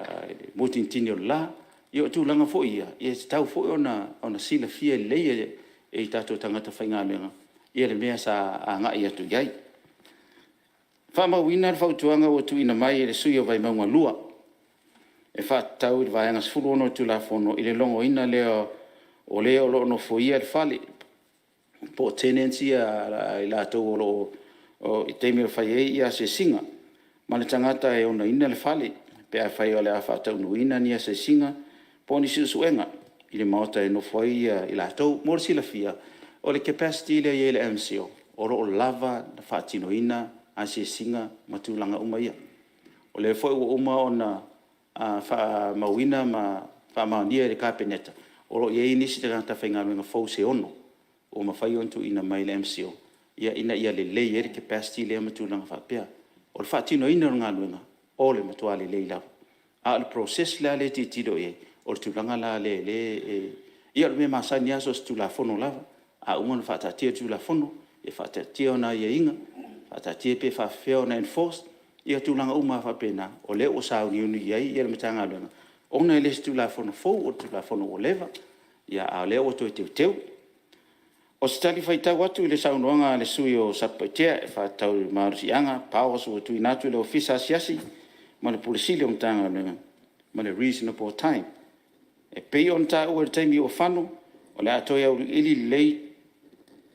mutinitini o le la. Ia o tulaga foi ia, e tatau foi ona silafia lelei e tatou tagata faigaluega le mea sa agai atu i ai. E faamauina le fautuaga ua tuuina mai e le sui usufono o Vaimauga 2 e faatatau i le Vaega 16 o le Tulafono i le logoina lea o le o lo o nofoia le fale, po o tenants ia a i latou o lo o… i taimi e fai ai asiasiga ma le tagata e onaina le fale pe afai o le a faataunuuina ni asiasiga po o ni suesuega i le maota e nonofo ai i latou. Mo le silafia, o le capacity lea e i ai i le MCIL, o lo o lava le faatinoina asiasiga ma tulaga uma ia. O lea foi ua uma ona faamauina ma faamaonia e le Kapeneta, o lo o i ai nisi tagata faigaluega fou se 6 ua mafai ona tuuina mai i le MCIL ina ia lelei ai le capacity lea ma tulaga faapea. O le faatinoina o le galuega, o le matua lelei lava, a o le process la lea e tilotilo i ai, o le tulaga la lea e… Ia o le mea masani lava, so o se Tulafono lava, a uma ona faataatia le Tulafono, e faataatia ona aiaiga, faataatia pe faapefea ona enforce, ia tulaga uma lava faapena, o lea ua sauniuni i ai le Matagaluega, ona e le o se Tulafono fou o le Tulafono ua leva, a o lea ua toe teuteu. O se talifuaitau atu i le saunoaga a le sui usufono mo Satupaitea e faatatau i malosiaga, powers ua tuuina atu i le Ofisa Asiasi ma le Ofisa Sili o le Matagaluega ma le reasonable time. E pei ona taua i le taimi ua fano, o le a toe auiliili lelei i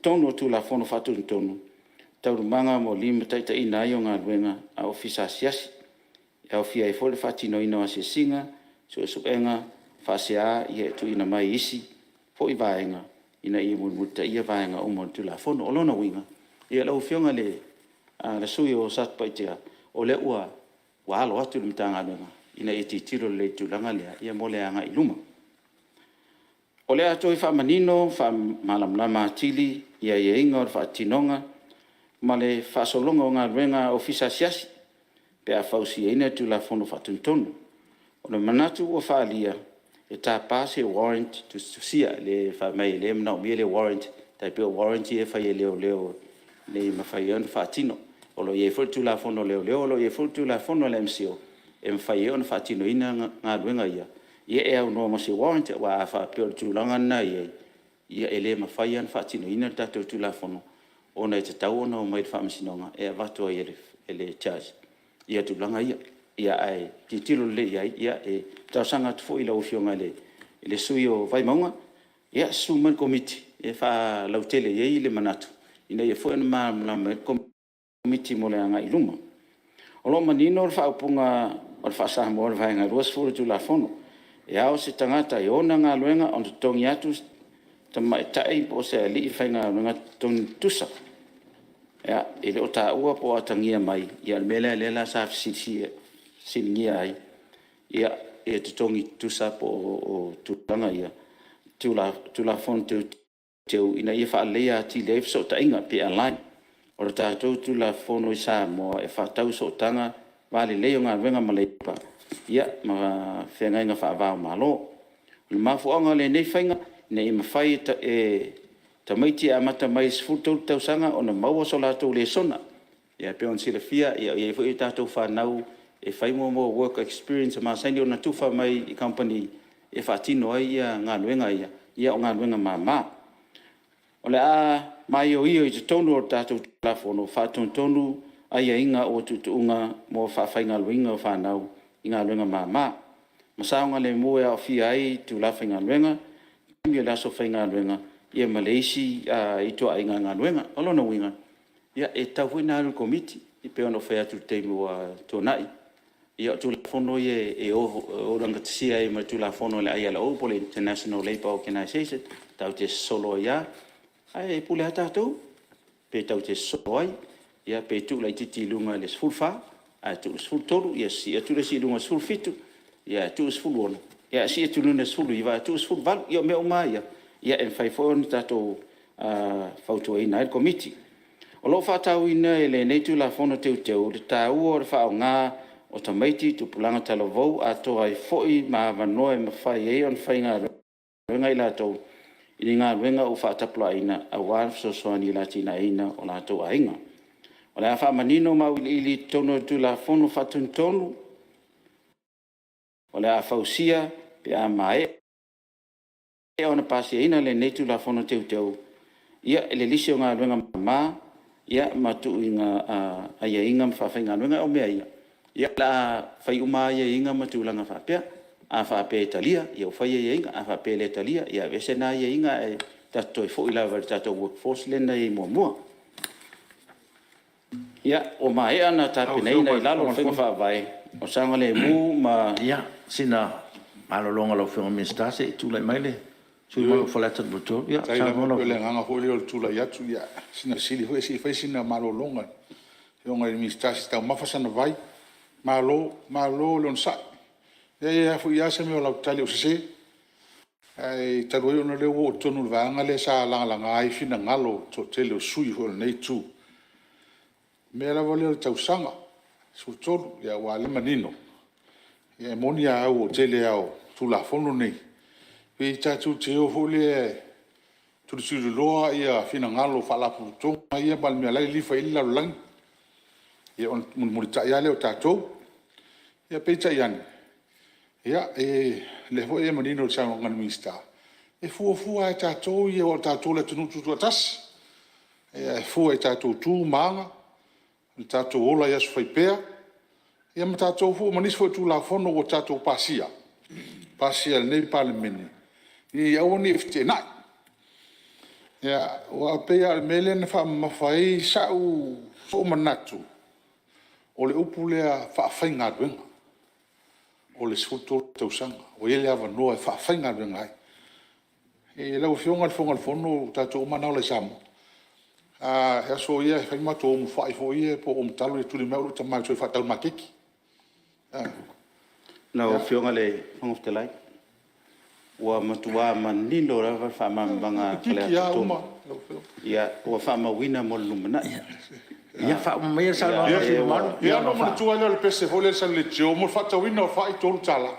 totonu o Tulafono Faatonutonu taualumaga ua limataitaiina ai galuega a Ofisa Asiasi, e aofia ai foi le faatinoina o asiasiga, suesuega faasea e tuuina mai e isi foi vaega ina ia mulimulitaia vaega uma o le Tulafono. O lona uiga, lau Afioga i le sui usufono mo Satupaitea, o lea ua alo atu le Matagaluega ina ia tilotilo lelei i le tulaga lea mo le agai i luma. O le a toe faamanino, faamalamalama atili aiaiga o le faatinoga ma le faasologa o galuega a Ofisa Asiasi pe a fausiaina le Tulafono Faatonutonu. O le manatu ua faaalia, e tapa se warrant tusitusia, fai mai o lea e manaomia le warrant, e tai pei o warrant ia e fai e leoleo ina ia mafai ai ona faatino. O lo o i ai foi le Tulafono a Leoleo o lo o i ai foi le Tulafono a le MCIL e mafai ai ona faatinoina galuega ia, e aunoa ma se warrant. Aua a faapea o le tulaga lena e i ai, ia e le mafai lava ona faatinoina le tatou Tulafono, ona e tatau ona omai i le Faamasinoga e avatu ai e le Judge tulaga ia. Ae tilotilo lelei i ai. E talosaga atu foi i lau Afioga i le sui usufono mo Vaimauga, ia susu mai le Komiti e faalautele i ai le manatu ina ia malamalama ai le Komiti mo le agai i luma. O lo o manino le faaupuga o le faa-Samoa o le Vaega 20 o le Tulafono, e ao i se tagata e ona galuega ona totogi atu se tamaitai po o se alii faigaluega totogi tutusa. E le o taua po o atagia mai le mea lea la sa fesiligia ai ia totogi tutusa po o tulaga ia, Tulafono Teuteu ina ia faaleleia atili ai fesootaiga pe align. O le tatou Tulafono i Samoa e faatatau i sootaga va lelei o galuega ma leipa ma feagaiga faava-o-Malo. O le mafuaaga o lenei faiga, ina ia mafai e tamaiti e amata mai i le 13 tausaga ona maua so latou lesona. E pei ona silafia e i ai foi tatou fanau e fai mea o work experience e masani ona tufa mai i kamupani e faatino ai galuega ia, o galuega mama. O le a maioio i totonu o le tatou Tulafono Faatonutonu aiaiga o tuutuuga mo le faafaigaluegaina o fanau i galuega mama ma saogalemu e aofia ai itula faigaluega, taimi o le aso faigaluega ma le isi ituaiga galuega. O lona uiga, e tatau foi ona alu i le Komiti. E pei ona ou fai atu i le taimi ua tuanai, ia o Tulafono ia e ogatasi ai ma le Tulafono a le ILO po o le International Labour Organization, tatou te sosolo ai lava. Ae pule lava tatou pe tatou te sosolo ai, ia pe tuu laitiiti i luga i le 14 ae tuu i le 13, ia sii atu le isi i luga i le 17, ae tuu le 16, ae sii atu i luga i le 19 ae tuu le 18. Ia o mea uma lava ia, e mafai foi ona tatou fautuaina ai le Komiti. O lo o faatauaina e lenei Tulafono Teuteu le taua o le faaaoga o tamaiti tupulaga talavou atoa ai foi ma avanoa e mafai ai ona faigaluega i latou i ni galuega ua faatapulaaina aua le fesoasoani i le atiaeina o latou aiga. O le a faamanino ma auiliili i totonu o le Tulafono Faatonutonu o le a fausia pe a maea ona pasiaina lenei Tulafono Teuteu le lisi o galuega mama ma tuuina aiaiga ma faafaigaluega. O mea ia, o le a fai uma lava aiaiga ma tulaga faapea. A faapea e talia, ia ua fai aiaiga, a faapea e le talia, ia aveese na aiaiga ae tatou toe foi lava i le tatou workforce lea na i ai muamua. Ia, ua maea ona tapenaina i lalo o faiga faavae o saogalemu ma... Ia, sina malologa a lau Afioga i le Minisita se i tulai mai le sui usufono mamalu mo Faleata 3. Ia Faafetai lava. Pei o le agaga foi lea o le tulai atu, sina fesili foi lea se i fai sina malologa a le Afioga i le Minisita se i taumafa sana vai. Malo, malo le onosai. E leai e afuia lava se mea o lau tali o sese. Ae talu ai ona o lea ua oo tonu i le vaega lea sa lagalaga ai finagalo o le toatele o sui usufono foi o lenei Itu, o le mea lava lea o le tausaga 13, aua o lea e manino, e moni a au o le tele lava o Tulafono nei, pei tatou te o foi lea e tulituliloa finagalo o faalapotopotoga ia ma le mea o la e lilifa i ai le lalolagi, ia ona mulimulitai lava lea o tatou. Ia peitai ane, o lea foi e manino i le saunoaga a le Minisita, e fuafua lava e tatou ia aua o tatou o le atunuu tutoatasi, e fua i tatou tu ma aga, o tatou ola i aso fai pea, ia ma nisi foi o Tulafono ua tatou pasia e lenei Palemene, ina ia aua ne i feteenai. Aua e pei lava o le mea lea na faamamafa ai sou manatu, o le upu lea faafaigaluega, o le 13 tausaga, ua i ai le avanoa e faafaigaluega ai. Lau Afioga i le Fofoga o le Fono, o tatou uma lava na ola i Samoa. O aso ia e fai matou umu fai foi ia po o umu talo, e tuli mai au e lou tama e faatau i le maketi. Lau Afioga i le Fofoga Fetalai, ua matua manino lava le faamalamalamaga a Faleata 3. Ia, ua faamauina mo le lumanai. Ia faauma maia le saunoaga a le sui usufono mamalu. Ia ona ou manatua lea o le pese foi lea sa i le leitio mo le faatauina o fai e $3,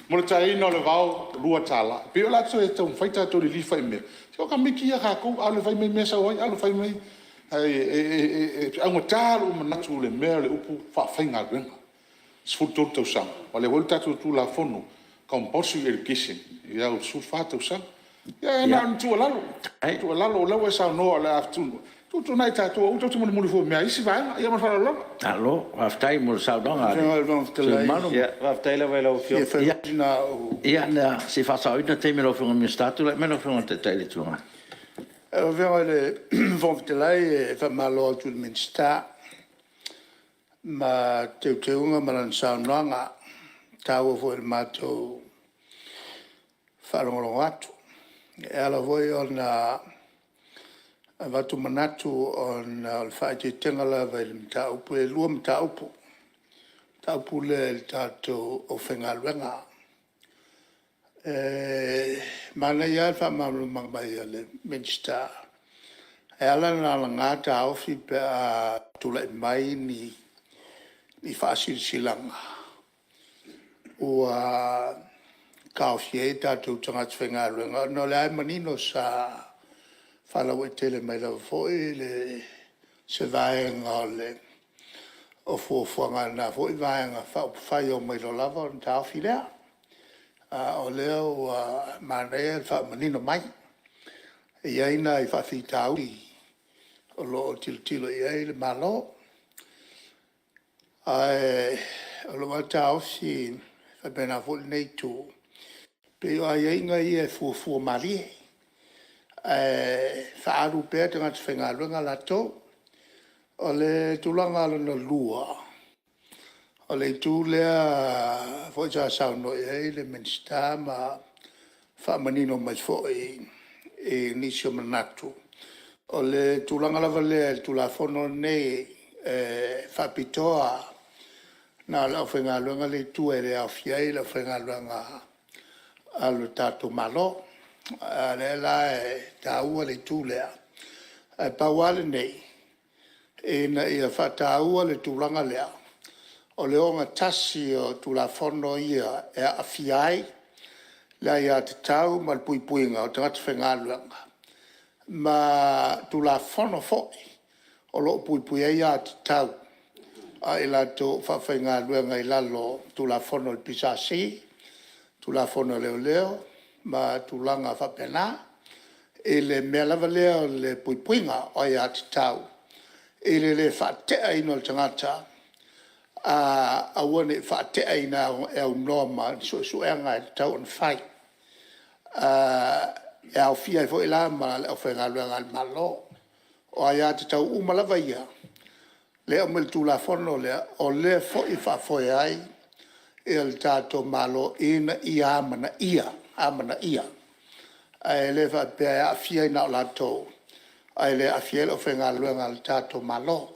mo le taina o le vao e $2. E pei o le a toe taumafai tatou e lilifa i mea, se o tamaiti ia a tatou, alu e fai mai mea sau ai, alu e fai mai. Ae augata lou manatu i le mea o le upu faafaigaluega, 13 tausaga. Aua o lea foi ua tatou Tulafono Compulsory Education i le 14 tausaga. Ia na o ni tuualalo, tuualalo o lea ua e saunoa o le a fetuunai tatou aua tatou te mulimuli fua i mea a isi vaega. Ia ma le faaaloalo lava. Malo faafetai mo le saunoaga a le sui usufono mamalu. Faafetai lava i lau Afioga. Ia, se i faasaoina le taimi o lau Afioga i le Minisita. Tulai mai lau Afioga i le Taitai o le Itu Agai. Lau Afioga i le Fofoga Fetalai e faamalo atu i le Minisita ma teuteuga ma lana saunoaga, e taua foi i le matou faalogologo atu. E ala foi ona avatu manatu ona o le faaeteetega lava i le mataupu. E 2 mataupu, o le mataupu lea i le tatou aufaigaluega. E manaia lava le faamalamalamaga mai a le Minisita, e ala ona lagalaga taofi pe a tulai mai ni faasilasilaga ua taofia ai tatou tagata faigaluega, ona o lea lava e manino sa faalauaitele mai lava foi se vaega o fuafuaga a lena foi Vaega Faaupufai e omai loa lava ona taofi lea. A o lea ua manaia le faamanino mai, e i ai nai faafitauli o lo o tilotilo i ai le Malo. Ae o lou lava taofi e faapena foi lenei Itu, pei o aiaiga ia e fuafua malie. ae faaalu pea tagata faigaluega latou. O le tulaga lona lua, o le itu lea foi sa saunoa i ai le Minisita ma faamanino mai foi i nisi o manatu, o le tulaga lava lea i le Tulafono lenei e faapitoa na o le aufaigaluega lea i tua e le aofia ai le aufaigaluega a lo tatou Malo. A o lea la e taua le itu lea, ae pau lava lenei, ina ia faataua le tulaga lea, o le ogatasi o Tulafono ia e aafia ai le aiatatau ma le puipuiga o tagata faigaluega, ma Tulafono foi o lo o puipuia ai aiatatau a i latou o faafaigaluega i lalo o Tulafono a le PSC, Tulafono a Leoleo ma tulaga faapena, i le mea lava lea o le puipuiga o aiatatau i le le faateaina o le tagata, aua ne i faateaina e aunoa ma ni suesuega e tatau ona fai, e aofia ai foi la ma le aufaigaluega a le Malo. O aiatatau uma lava ia lea e aumai i le Tulafono lea, o lea foi e faafoe ai le tatou Malo ina ia amanaia, amanaia. Ae le faapea e aafia ai na o latou ae le aafia ai le aufaigaluega a le tatou Malo.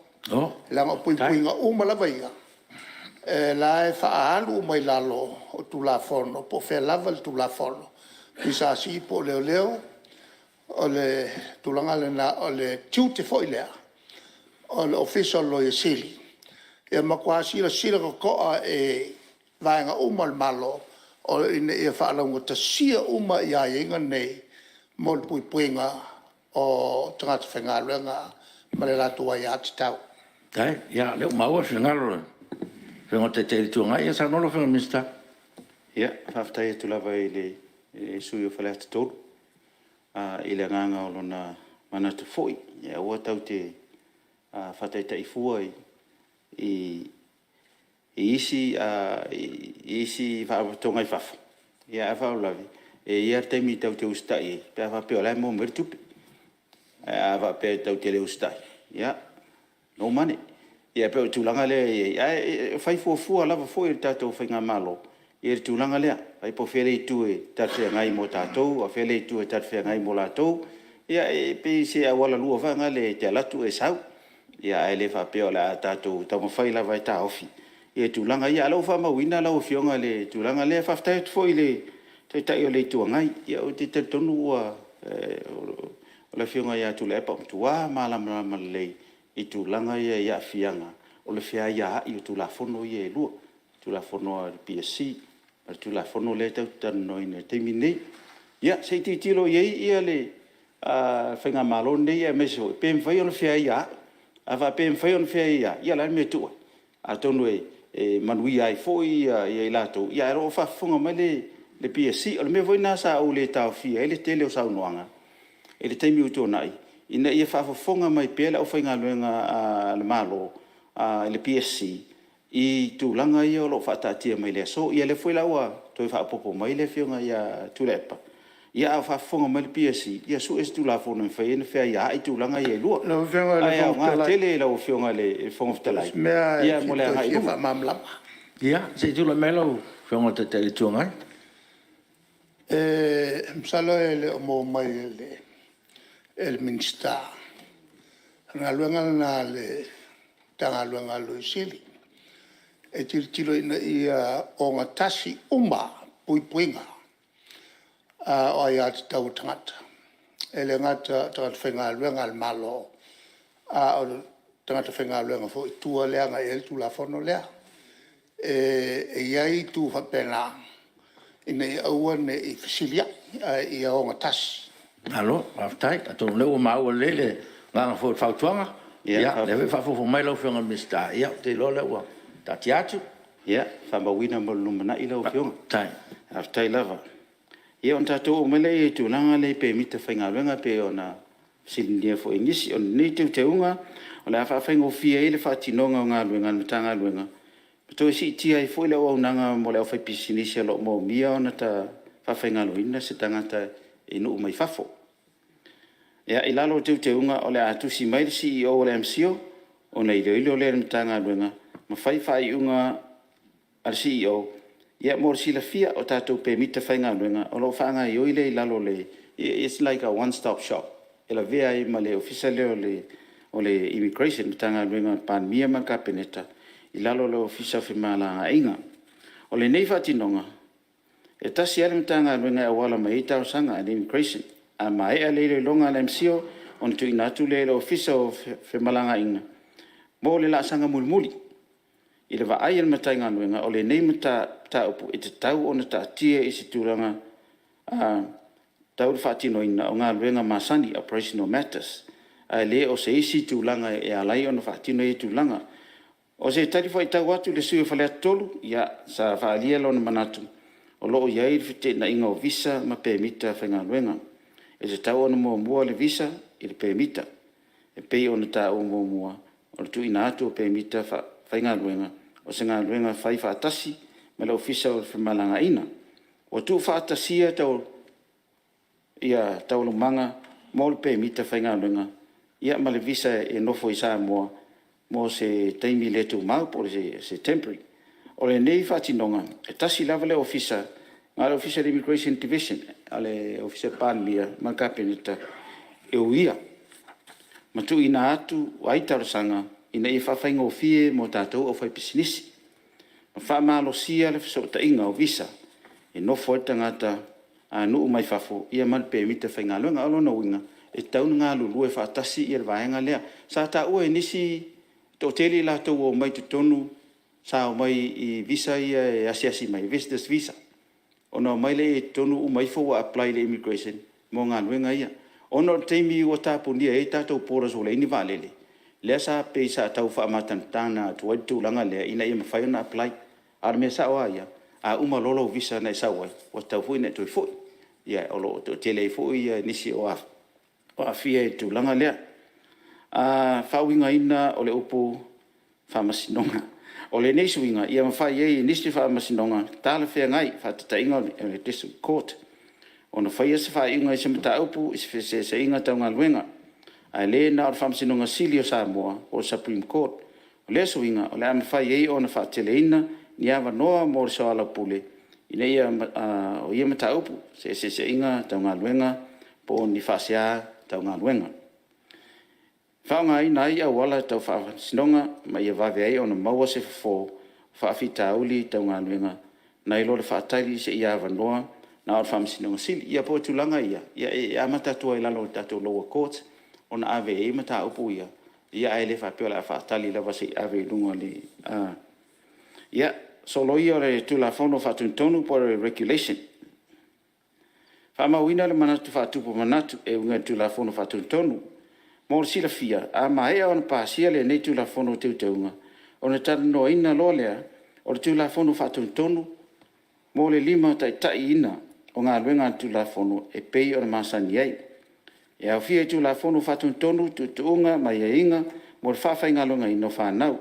Leaga o puipuiga uma lava ia, o la e faaalu uma i lalo o Tulafono po o fea lava le Tulafono, PSC po o Leoleo, o le tulaga lena. O le tiute foi lea o le Ofisa o le Loia Sili, ia matua silasila totoa i vaega uma o le Malo ina ia faalaugatasia uma aiaiga nei mo le puipuiga o tagata faigaluega ma le latou aiatatau. Faafetai. Ia, o lea ua maua le finagalo o le Afioga i le Taitai o le Itu Agai. Ia saunoa lau Afioga i le Minisita. Faafetai atu lava i le sui usufono mo Faleata 3 i le agaga o lona manatu foi, e aua tatou te faataitai fua i isi faalapotopotoga i fafo, ae o le faalavelave e i ai lava le taimi tatou te usitai ai pe a faapea o la e maua mai ai le tupe. Ae a faapea tatou te le usitai, ia, no money. Ia pei o le tulaga lea e i ai, ae fai fuafua lava foi e le tatou faigamalo le tulaga lea, vaai po o fea le itu e talafeagai mo tatou a o fea le itu e talafeagai mo latou. Ia e pei se auala lua foi lena e te alu atu e sau, ae le faapea o le a tatou taumafai lava e taofi tulaga ia. A o lea ua faamauina lau Afioga i le tulaga lea. Faafetai atu foi i le Taitai o le Itu Agai. Ia ou te talitonu o le Afioga ia Tuilaepa ua matua malamalama lelei i tulaga ia i aafiaga o le feaiaai o Tulafono ia e lua, Tulafono a le PSC ma le Tulafono lea tatou te talanoaina i le taimi lenei. Ia se i tilotilo i ai le faigamalo lenei aemaise foi pe mafai ona feaiaai. A faapea e mafai ona feaiaai, ia o le a le mea e tuu ai? Atonu e manuia ai foi i latou, ae o lo o faafofoga mai le PSC. O le mea foi lena sa ou le taofia ai le tele o saunoaga i le taimi ua tuanai, ina ia faafofoga mai pea le aufaigaluega a le Malo i le PSC i tulaga ia o lo o faataatia mai i le aso. Ia o lea foi la ua toe faaopoopo mai le Afioga ia Tuilaepa, ia a o faafofoga mai le PSC, ia sue se Tulafono e mafai ai ona feaiaai tulaga ia e lua. Lau Afioga i le Ae Fofoga aoga Fetalai, tele i lau Afioga i le Fofoga o Fetalai si mea mo le e agai fia i toe fia luma. faamalamalama. Ia, se i tulai mai lau Afioga i le Taitai o le Itu Agai. Masalo e le o maua mai e le Minisita, o le galuega lena a le Matagaluega a le Loia Sili, e tilotilo ina ia ogatasi uma puipuiga o aiatatau a tagata. E le gata o tagata faigaluega a le Malo, a o tagata faigaluega foi i tua lea e agai i ai le Tulafono lea. E i ai itu faapena, ina ia aua ne i fesiliai, a ia ogatasi. Malo faafetai. Atonu o lea ua maua lelei le agaga foi o le fautuaga. Ia o lea foi e faafogafoga mai lau Afioga i le Minisita, ia ou te iloa o lea ua taatia atu. Ia, faamauina mo le lumanai lau Afioga. Faafetai lava. Ia ona tatou oo mai lea i le tulaga lea i pemita faigaluega pei ona fesiligia foi e nisi. O lenei teuteuga o le a faafaigofie ai le faatinoga o galuega a le Matagaluega ma toe siitia ai foi le auaunaga mo le aufaipisinisi o lo o moomia ona faafaigaluegaina se tagata i nuu mai fafo. Ia, i lalo o teuteuga o le a tusi mai le CEO a le MCIL ona iloilo lea e le Matagaluega ma fai faaiuga a le CEO. Mo le silafia, o tatou pemita faigaluega, o lo o faagaoioi lea i lalo o le… its like a one stop shop, e lavea ai ma le Ofisa lea o le Immigration, le Matagaluega a le Palemia ma le Kapeneta i lalo o le Ofisa o Femalagaaiga. O lenei faatinoga, e tasi lava le Matagaluega e auala mai ai talosaga, le Immigration. A maea le iloiloga a le MCIL ona tuuina atu lea i le Ofisa o Femalagaaiga mo le laasaga mulimuli. I le vaai a le Matagaluega, o lenei mataupu e tatau ona taatia i se tulaga tau le faatinoina o galuega masani, operational matters, ae le o se isi tulaga e ala ai ona faatino ia tulaga. O se talifuaitau atu i le sui usufono mo Faleata 3, ia, sa faaalia lona manatu o lo o i ai le feteenaiga o visa ma pemita faigaluega. E tatau ona muamua le visa i le pemita. E pei ona taua muamua, o le tuuina atu o pemita faigaluega, o se galuega faifaatasi ma le Ofisa o Femalagaaiga. Ua tuufaatasia taualumaga mo le pemita faigaluega ma le visa e nofo i Samoa mo se taimi le tumau po o se temporary. O lenei faatinoga, e tasi lava le Ofisa, na o le Ofisa o le Immigration Division a le Ofisa o le Palemia ma le Kapeneta e uia ma tuuina atu ai talosaga ina ia faafaigofie mo tatou le aufaipisinisi ma faamalosia le fesootaiga o visa e nofo ai le tagatanuu mai fafo ma le pemita faigaluega. O lona uiga, e tatau ona galulue faatasi le vaega lea. Sa taua e nisi e toatele i latou ua omai i totonu sa omai i visa ia e asiasi mai, visitors visa, ona omai lea i totonu uma ifo ua apply i le Immigration mo galuega ia. Ona o le taimi ua tapunia ai tatou borders ua leai ni vaalele, lea sa pei sa tau faamatagataga atu ai le tulaga lea ina ia mafai ona apply. A o le mea sao lava ia, a uma loa lou visa na e sau ai, ua tatau foi ona e toe foi. Ia, o lo o toatele ai foi nisi o aafia i le tulaga lea. Faauigaina o le upu Faamasinoga. O lenei suiga, ia mafai ai e nisi Faamasinoga talafeagai, faataitaiga o le District Court, ona faia se faaiuga i se mataupu i se feeseeseaiga tau galuega, ae le na o le Faamasinoga Sili o Samoa po o le Supreme Court. O lea suiga, o le a mafai ai ona faateleina ni avanoa mo le soalaupule o ia mataupu, feeseeseaiga tau galuega po o ni faasea tau galuega. E faaaogaina ai auala tau faamasinoga ma ia vave ai ona maua se fofo o faafitauli tau galuega nai lo le faatali seia avanoa na o le Faamasinoga Sili. Ia pei o tulaga ia, e amata atu lava i lalo o le tatou lower court ona ave i ai mataupu ia, ae le faapea o le a faatali lava se i ave i luga o le… Ia, soloia o le Tulafono Faatonutonu po o le Regulation. Faamauina le manatu faatupu manatu e uiga i le Tulafono Faatonutonu. Mo le silafia, a maea ona pasia lenei Tulafono o Teuteuga, ona talanoaina loa lea o le Tulafono Faatonutonu mo le limataitaiina o galuega a le Tulafono e pei ona masani ai. E aofia i Tulafono Faatonutonu tuutuuga ma aiaiga mo le faafaigaluegaina o fanau,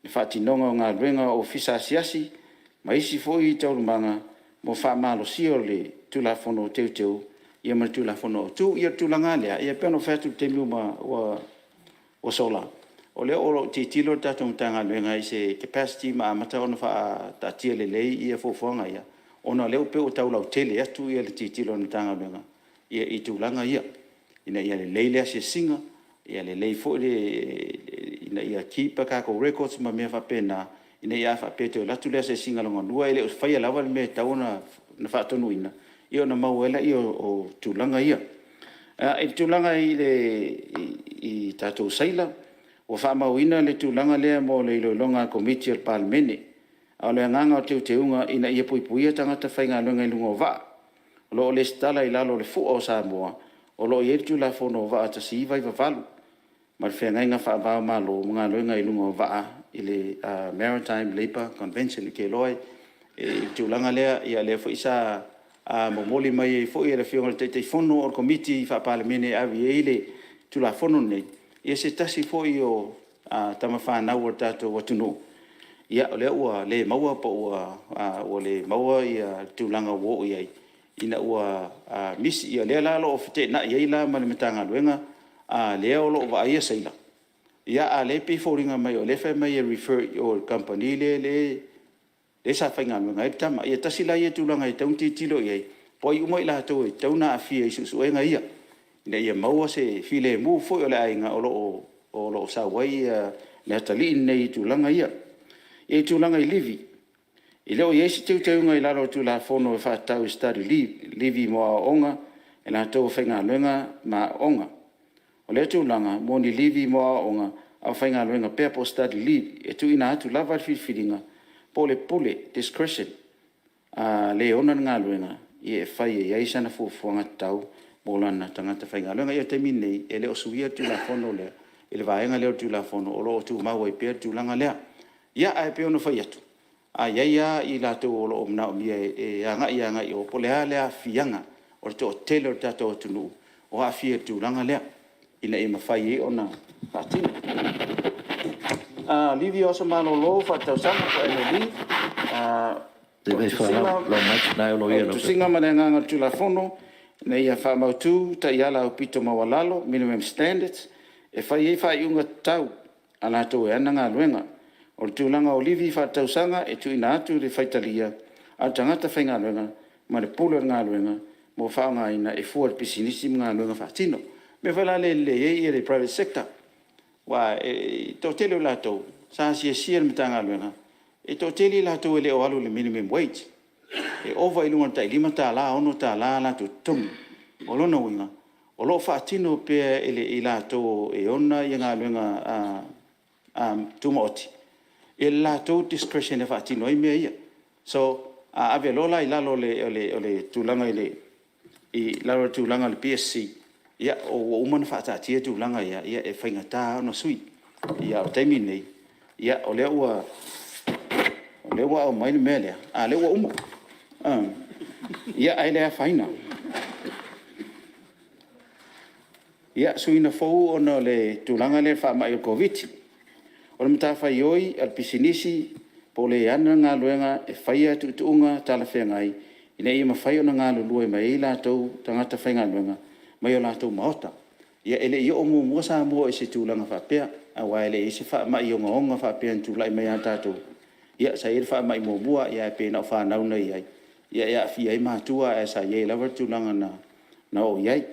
le faatinoga o galuega a ofisa asiasi ma isi foi taualumaga mo le faamalosia o le Tulafono Teuteu ma le Tulafono Autu. Ia o le tulaga lava lea, e pei ona ou fai atu i le taimi ua sola, o lea o lo o tilotilo le tatou Matagaluega i se capacity ma amata ona faataatia lelei fuafuaga ia, ona o lea e pei ua tau lautele atu le tilotilo a le Matagaluega i tulaga ia, ina ia lelei le asiasiga, ia lelei foi le… ina ia keep a tatou records ma mea faapena, ina ia a faapea e toe alu atu le asiasiga lona lua e le o faia lava le mea e tatau ona faatonuina, ia ona maua ai lea o tulaga ia. I le tulaga i tatou seila, ua faamauina le tulaga lea mo le iloiloga a le Komiti a le Palemene. A o le agaga o le teuteuga ina ia puipuia tagata faigaluega i luga o vaa, o lo o resitala i lalo o le Fua o Samoa, o lo o i ai le Tulafono o Vaa 1998 ma le Feagaiga faava-o-Malo ma Galuega i luga o Vaa, Maritime Labour Convention. Ou te iloa i le tulaga lea, o lea foi sa momoli mai ai foi e le Afioga i le Taitaifono o le Komiti Faa-Palemene e ave i ai le Tulafono lenei, ia se tasi foi o tama fanau a le tatou atunuu, o lea ua le maua po ua le maua le tulaga ua oo i ai, ina ua misi. O lea la o lo o feteenai ai la ma le Matagaluega lea o lo o vaaia seila, a o lea e pei e foliga mai o lea e fai mai e refer i o i le kamupani lea sa faigaluega ai le tama. Ia tasi la ia tulaga e tatau ona tilotilo i ai, po o ai uma i latou e tatau ona aafia i suesuega ia, ina ia maua se filemu foi o le aiga o lo o sau ai le atalii lenei i tulaga ia. I le tulaga i livi, e le o i ai se teuteuga i lalo o le Tulafono e faatatau i study leave, livi mo aoaoga a i latou e faigaluega ma aooga. O lea tulaga mo ni livi mo aoaoga a o faigaluega pea po o study leave. E tuuina atu lava le filifiliga po o le pule, discretion a le e ona le galuega e fai i ai sana fuafuaga tatau mo lana tagata faigaluega. Ia o le taimi lenei, e le o suia le Tulafono lea i le vaega lea o le Tulafono, o lo o tumau ai pea le tulaga lea. Ia, ae pei ona ou fai atu, a i ai lava i latou o lo o manaomia e agai i o, po o le a le aafiaga o le toatele o le tatou atunuu o aafia i le tulaga lea, ina ia mafai ai ona faatino. Livi o aso malolo faaletausaga po o annual leave. O le tusiga ma le agaga o le Tulafono, ina ia faamautu taiala aupito maualalo, minimum standards, e fai ai faaiuga tatau a latou e ana galuega. O le tulaga o livi faaletausaga e tuuina atu i le faitalia a le tagata faigaluega ma le pule o le galuega mo le faaaogaina e fua i le pisinisi ma galuega faatino. O le mea foi la lea e lelei ai le private sector, aua o le toatele o latou, sa asiasia e le Matagaluega, e toatele i latou e le o alu i le minimum wage, e ova i luga i le tai $5, $6 a latou totogi. O lona uiga, o lo o faatino pea e i latou e ona galuega tumaoti le latou discretion e faatino ai mea ia. So, a ave loa la i lalo o le tulaga o le PSC, ia ua uma ona faataatia tulaga ia, e faigata lava ona sui. A o le taimi lenei, o lea ua aumai le mea lea, a o lea ua uma, ae le afaina. Ia, suiga fou ona o le tulaga lea i le faamai o le Koviti-19. O le matafaioi a le pisinisi po o le ana le galuega e faia tuutuuga talafeagai ina ia mafai ona galulue mai ai latou tagata faigaluega mai o latou maota. Ia e le i oo muamua Samoa i se tulaga faapea, aua e le i i ai se faamai ogaoga faapea na tulai mai ia tatou. Ia sa i ai le faamai muamua ae pei na o fanau na i ai, e aafia ai matua, ae sa i ai lava le tulaga na oo i ai.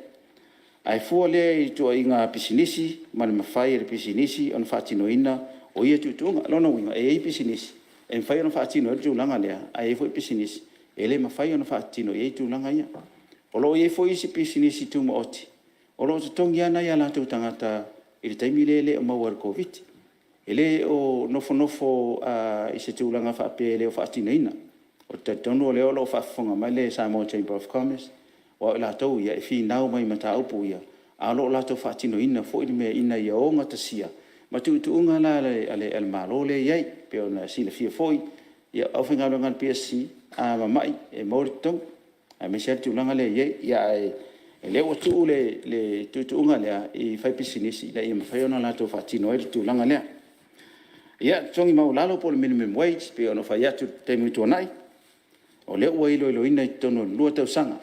Ae fua lea i ituaiga pisinisi ma le mafai e le pisinisi ona faatinoina o ia tuutuuga. O lona uiga, e i ai pisinisi e mafai ona faatino ai le tulaga lea, ae i ai foi pisinisi e le mafai ona faatino i ai tulaga ia. O lo o i ai foi isi pisinisi tumaoti o lo o totogi lava nai o latou tagata i le taimi lea e le o maua i le Koviti-19. E le o nofonofo i se tulaga faapea e le o faatinoina. Ou te talitonu o lea o lo o faafofoga mai le Samoa Chamber of Commerce, aua o i latou ia e finau mai i mataupu ia, ae o lo o latou faatinoina foi le mea ina ia ogatasia ma tuutuuga la a le Malo lea e i ai. E pei ona silafia foi, o le aufaigaluega a le PSC a mamai e maua le totogi, aemaise lava le tulaga lea e i ai. Ae o lea ua tuu le tuutuuga lea i faipisinisi ina ia mafai ona latou faatino ai le tulaga lea. Ia, totogi maualalo po o le minimum wage pei ona ou fai atu i le taimi ua tuanai, o lea ua iloiloina i totonu o le 2 tausaga. E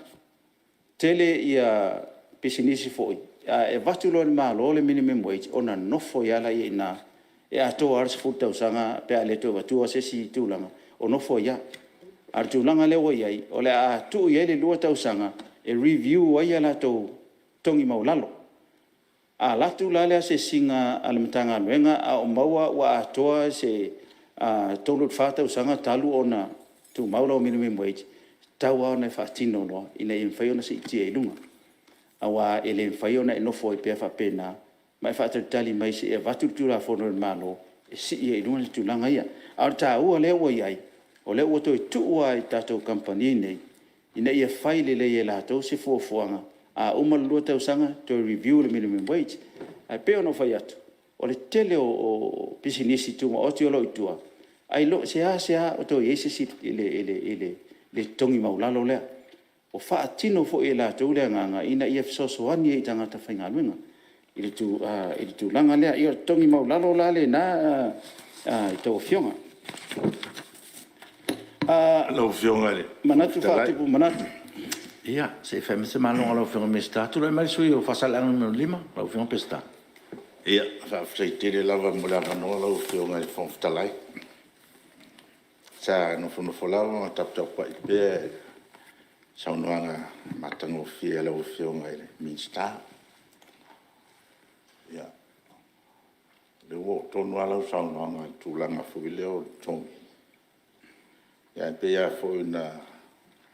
tele pisinisi foi, e avatu loa e le Malo le minimum wage, ona nofo ai lava lea i ina e atoa lava le 10 tausaga pe a le toe avatua se isi tulaga, o nofo ai lava. A o le tulaga lea ua i ai, o le a tuu i ai le 2 tausaga e review ai a latou totogi maualalo. A alu atu la le asiasiga a le Matagaluega a o maua ua atoa se 3 i le 4 tausaga talu ona tumau lau minimum wage, e tatau lava ona e faatino loa ina ia mafai ona siitia i luga, aua e le mafai ona e nofo ai pea faapena ma e faatalitali mai se i avatu le Tulafono a le Malo e sii ai i luga tulaga ia. A o le taua lea ua i ai, o lea ua toe tuu lava i tatou kamupani nei ina ia fai lelei e latou se fuafuaga, a uma le 2 tausaga toe review le minimum wage. Ae pei ona ou fai atu, o le tele o pisinisi tumaoti o lo o i tua, e seasea o toe i ai se isi i le totogi maualalo lea. Ua faatino foi e latou le agaga ina ia fesoasoani ai i tagata faigaluega i le tulaga lea. Ia o le totogi maualalo la lena a outou Afioga. Lau Afioga i le Manatu Fofoga Fetalai... Faatupu manatu. Ia, se i fai mai se malologa a lau Afioga i le Minisita. Tulai mai le sui usufono mo Faasaleleaga 5 lau Afioga Peseta. Faafetai tele lava mo le avanoa lau Afioga i le Fofoga Fetalai. Sa nofonofo lava ma taputapuai pea i le saunoaga matagofie a lau Afioga i le Minisita. Ia, o lea ua oo tonu lava lau saunoaga i le tulaga foi lea o totogi, ae pei lava foi ona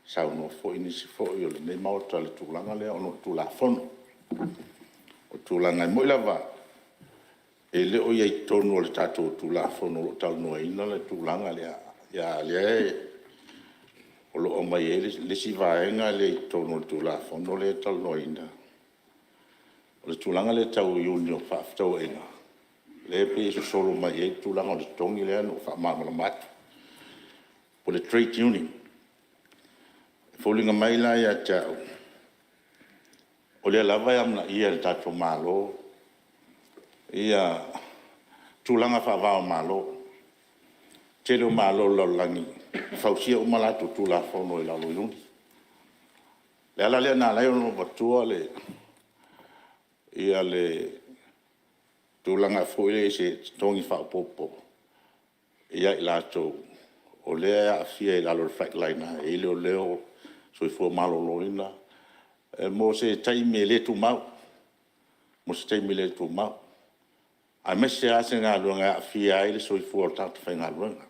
saunoa foi nisi foi o lenei Maota i le tulaga lea ona o le Tulafono. O le tulaga, e moni lava e le o i ai i totonu o le tatou Tulafono o lo o talanoaina le tulaga lea, a o lea o lo o aumai ai le isi vaega lea i totonu o le Tulafono lea e talanoaina, o le tulaga lea tau iuni o fefaatauaiga, lea e pei e sosolo mai ai le tulaga o le totogi lea na ou faamalamalama atu, o le trade union. E foliga mai la ia te au, o lea lava e amanaia e le tatou Malo tulaga faava o Malo. O le tele o Malo o le lalolagi, e fausia uma a latou Tulafono i lalo o iuni. O le ala lea na ala ai ona ou avatua le tulaga foi lea i se totogi faaopoopo ia i latou o lea e aafia i lalo o le frontliner, e i ai leoleo, soifua maloloina, mo se taimi e le tumau, mo se taimi le tumau, aemaise lava se galuega e aafia ai le soifua o le tagata faigaluega.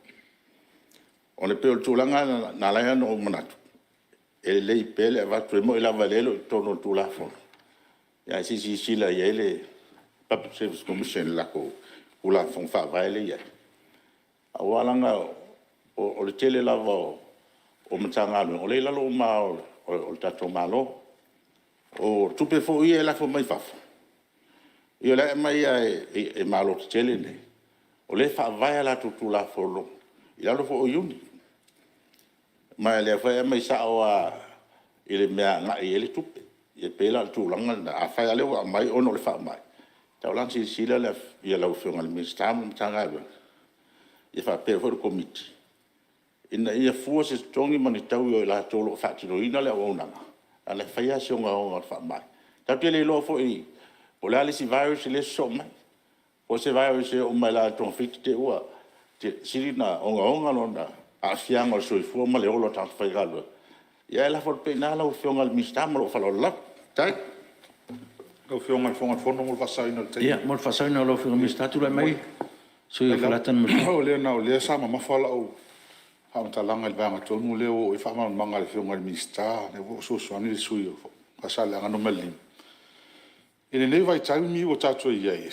E pei o le tulaga lena na ala ai ona ou manatu, e lelei pea le avatu, e moni lava o lea e le o i totonu o le Tulafono, ae se i silasila i ai le Public Service Commission i le latou Tulafono Faavae lea e i ai, aua leaga o le tele lava o Matagaluega, o lea e i lalo uma lava o le tatou Malo. O tupe foi ia e lafo mai fafo, ia o la e aumai lava e Malo tetele nei, o lea e faavae a latou Tulafono i lalo foi o iuni. Ma o lea foi e aumai sao lava i le mea e agai i ai le tupe. E pei la o le tulaga lena, afai lava o lea ua aumai ona o le faamai, e tatau la ona silasila lau Afioga i le Minisita ma le Matagaluega ia faapea foi le Komiti, ina ia fua se totogi ma ni taui o i latou o lo o faatinoina le auaunaga, leaga e fai lava si ogaoga o le faamai. Tatou te le iloa foi po o le a le isi virus lea e sosoo mai, po o se virus e oo mai loa i le togafiti te i ua sili ona ogaoga lona aafiaga o le soifua ma le ola o tagata faigaluega. Ia ae lafo atu pea i ina lau Afioga i le Minisita. Ma lou faaaloalo lava. Faafetai. Lau Afioga i le Fofoga Fetalai mo le faasaoina o le taimi. Ia, mo le faasaoina o lau Afioga i le Minisita, tulai mai le sui usufono mo Faleata 4. Leaga o lea sa mamafa lau faamatalaga i le vaega tonu lea ua oo i ai le faamalamalamaga a le Afioga i le Minisita, o lea foi ua fesoasoani le sui usufono mo Faasaleleaga 5. I lenei vaitaimi ua tatou i ai,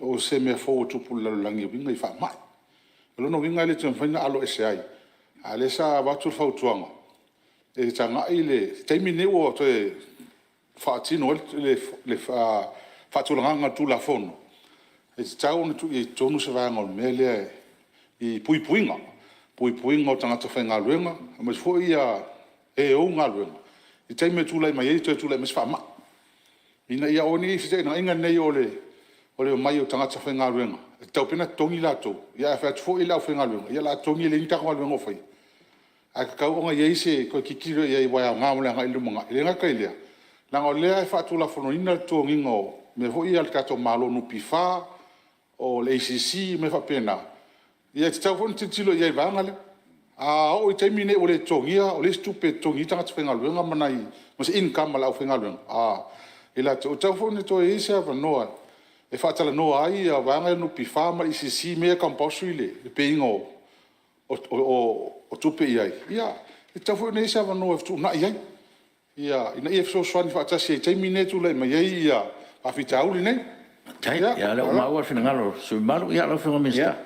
o se mea fou ua tupu i le lalolagi e uiga i faamai. O lona uiga e le toe mafai ona aloese ai, a o lea sa avatu le fautuaga, e tagai i le taimi lenei ua toe faatino ai le faatulagaga o le Tulafono, e tatau ona tuu i ai i totonu se vaega o le mea lea i puipuiga, puipuiga o tagata faigaluega, aemaise foi e ou galuega i taimi e toe tulai mai ai se faamai, ina ia aua ne i i ai se feteenaiga lenei o le omai o tagata faigaluega e tatau pea ona totogi latou, ae fai atu foi le aufaigaluega, ia o le a totogi e leai ni tatou galuega o faia. Ae tatau ona i ai se toe tilotilo i ai aua e aoga mo le agai i le lumanai. E le gata i lea, leaga o lea e faatulafonoina le totogiina o mea foi ia a le tatou Malo o le NPF, o le ACC ma mea faapena, ia e tatau foi ona tilotilo i ai i le vaega lea. A oo i le taimi lenei ua le totogia, ua leai se tupe e totogi ai tagata faigaluega ma se income a le aufaigaluega i latou, e tatau foi ona toe i ai se avanoa e faatalanoa ai vaega ia o le NPF ma le ACC, mea ia e compulsory le pay ina o tupe i ai, ia e tatau foi ona i ai se avanoa e fetuunai ai, ina ia fesoasoani faatasi ai i le taimi lea e tulai mai ai faafitauli nei. Faafetai. Ia o lea ua maua le finagalo o le sui usufono mamalu. Lau Afioga i le Minisita.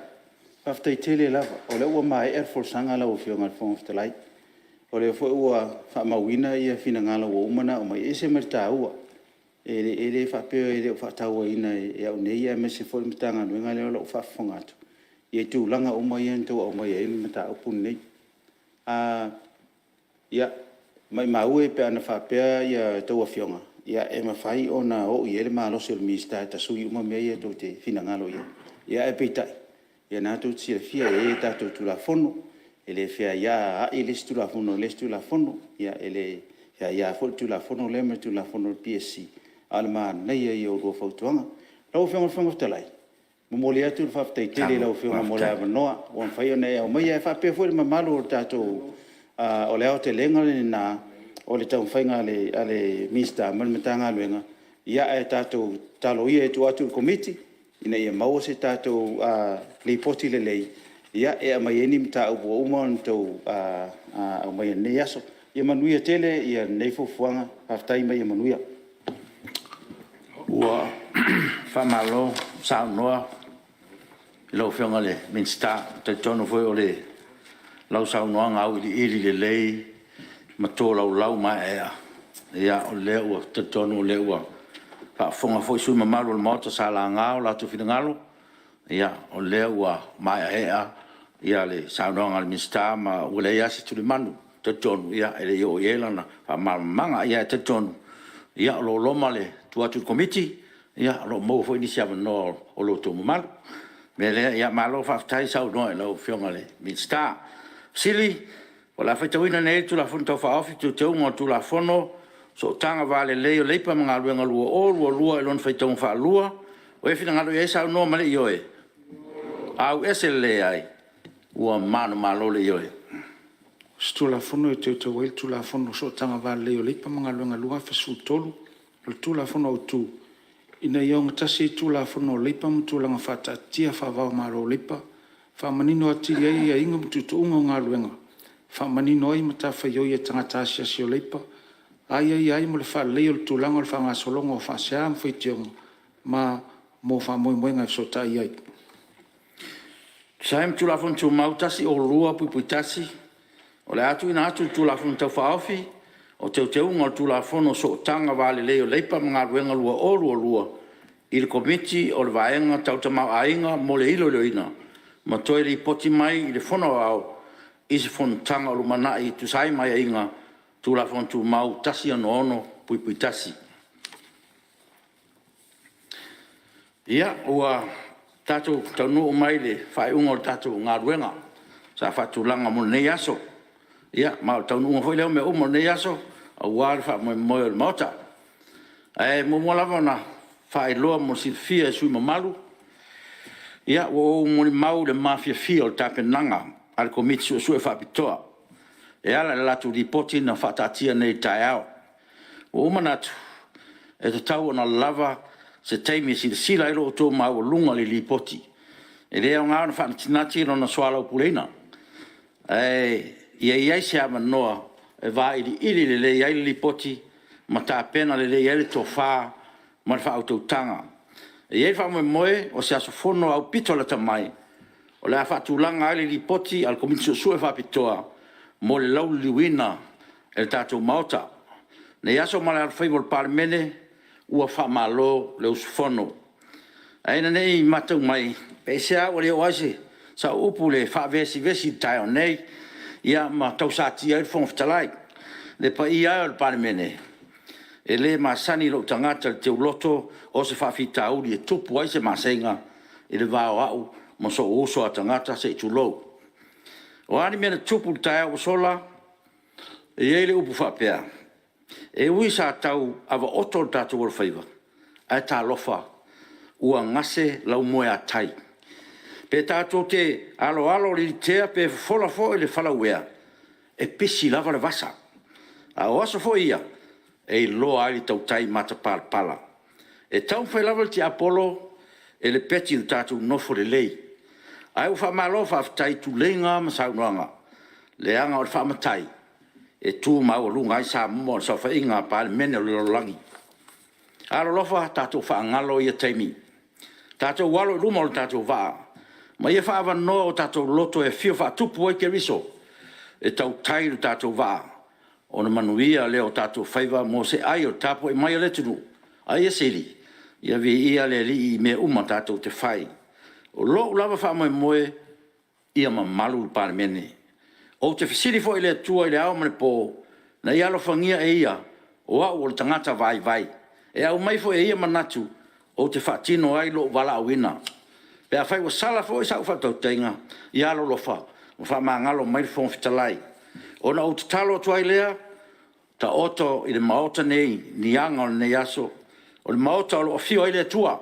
Faafetai tele lava, o lea ua maea le folasaga lau Afioga i le Fofoga Fetalai. O lea foi ua faamauina finagalo ua uma ona aumai, e ese ma le taua. E le faapea e le o faatauaina e au nei aemaise foi o le Matagaluega lea o lo o faafofoga atu i tulaga uma ia na outou aumaia ai le mataupu lenei. Ia, maumau e pe ana faapea a outou Afioga, e mafai ona oo i ai le malosi o le Minisita e tasui uma mea ia tou te finagalo i ai. Ae peitai, o lena tou te silafia e i ai a tatou Tulafono, e le feaiaai le isi Tulafono i le isi Tulafono. E le E aia foi le Tulafono lea ma le Tulafono a le PSC, a o le manaia ia o lua fautuaga. Lau Afioga i le Fofoga Fetalai, e momoli atu le faafetai tele i lau Afioga mo le avanoa ua mafai ona e aumaia, e faapea foi le mamalu o le tatou… O le aotelega lena o le taumafaiga a le Minisita ma le Matagaluega, ae tatou tatalo ia e tuu atu i le Komiti ina ia maua se tatou Lipoti lelei e aumai ai ni mataupu ua uma ona outou aumaia i lenei aso. Ia manuia tele lenei fuafuaga. Faafetai ma ia manuia. Ua faamalo saunoa i lau Afioga i le Minisita. Ou te talitonu foi o lau saunoaga auiliili lelei ma tolaulau maeaea, o lea ou te talitonu o lea ua faafofoga foi sui usufono mamalu o le Maota sa laga o latou finagalo, o lea ua maeaea le saunoaga a le Minisita ma ua leai lava se tulimanu. Ou te talitonu e le i oo i ai lana faamalamalamaga. Ae talitonu o lo o loma le tuu atu i le Komiti, o lo o maua foi nisi avanoa o lo outou mamalu. O le mea lea, malo faafetai saunoa i lau Afioga i le Minisita. O le a faitauina nei le Tulafono Tau Faaofi o Teuteuga o le Tulafono o Sootaga Va Lelei o Leipa ma Galuega 2022 i lona faitauga faalua. O ai e finagalo i ai saunoa ma le ioe? Ua manumalo le Ioe. O le Teuteuga o le Tulafono o Sootaga Va Lelei o Leipa ma Galuega 2013. O le Tulafono Autu, ina ia ogatasi ai Tulafono o Leipa ma Tulaga Faataatitia faava-o-Malo o Leipa, faamanino atili ai aiaiga ma tuutuuga o galuega, faamanino ai matafaioi a tagata asiasi o leipa, aiaia ai mo le faaleleia o le tulaga o le faagasologa o faasea ma faitioga ma mo faamoemoega e fesootai ai. E tusa ai ma Tulafono Tumau 102(1), o le a tuuina atu le Tulafono Tau Faaofi o Teuteuga o le Tulafono o Sootaga Va Lelei o Leipa ma Galuega 2022 i le Komiti o le Vaega Tau le Tamaoaiga mo le iloiloina ma toe lipoti mai i le Fono Aoao i se Fonotaga o lumanai e tusa ai ma aiaiga o Tulafono Tumau 166(1). Ia, ua tatou taunuu mai i le faaiuga o le tatou galuega sa faatulaga mo lenei aso. Ia, ma o le taunuuga foi lea o mea uma i lenei aso aua le faamoemoe o le Maota. Ae muamua lava ona faailoa mo le silafia e sui usufono mamalu, ua ou molimau i le mafiafia o le tapenaga a le Komiti Suesue Faapitoa e ala i le latou Lipoti na faataatia nei i le taeao. Ua ou manatu, e tatau ona lava se taimi e silasila ai lo outou maualuga i le Lipoti. E le aoga ona faanatinati lona soalaupuleina, ae ia i ai se avanoa e vailiili lelei ai le Lipoti ma tapena lelei ai le tofa ma le faautautaga. E i ai le faamoemoe, o se aso Fono aupito lata mai o le a faatulaga ai le Lipoti a le Komiti Suesue Faapitoa mo le lauliliuina e le tatou Maota. O lenei aso ma le alofaiva o le Palemene, ua faamalo le usufono. Ae ina ne i matau mai, aisea ua le oo ai sau upu i le faavesivesi i le taeao nei, ia ma tau satia ai le Fofoga Fetalai. Le paia e o le Palemene, e le masani lou tagata i le teuloto o se faafitauli e tupu ai se maseiga i le va o au ma sou uso a tagata se i tulou. O a ni mea na tutupu i le taeao ua sola, e i ai le upu faapea, e ui sa tau avaoto lo tatou alofaiva, ae talofa, ua gase laumoeatai. Pe tatou te aloalo i le ilitea pe fofola foi le falauea, e pisi lava le vasa. A o aso foi ia e iloa ai le tautai matapalapala. E taumafai lava le tiapolo e lepeti lo tatou nofo lelei. Ae ua faamalo faafetai i tuleiga ma saunoaga, leaga o le faamatai e tu maualuga ai Samoa i le saofaiga a Palemene o le lalolagi. Alolofa tatou faagalo ia taimi, tatou alo i luma lo tatou vaa, ma ia faaavanoa o tatou loto e afio faatupu ai Keriso e tautai lo tatou vaa, ona manuia lea o tatou faiva mo se ai o le tapuai mai a le atunuu. A ia sili, ia viia le Alii i mea uma tatou te fai. O lou lava faamoemoe, ia mamalu le Palemene. Ou te fesili foi i le Atua i le ao ma le po, ina ia alofagia e Ia, o au o le tagata vaivai. E aumai foi e Ia manatu ou te faatino ai lou valaauina. Pe afai ua sala foi sau faatautaiga, ia alolofa ma faamagalo mai le Fofoga Fetalai. Ona ou tatalo atu ai lea, Taoto i le Maota nei ni aga o lenei aso, o le Maota o lo o afio ai le Atua,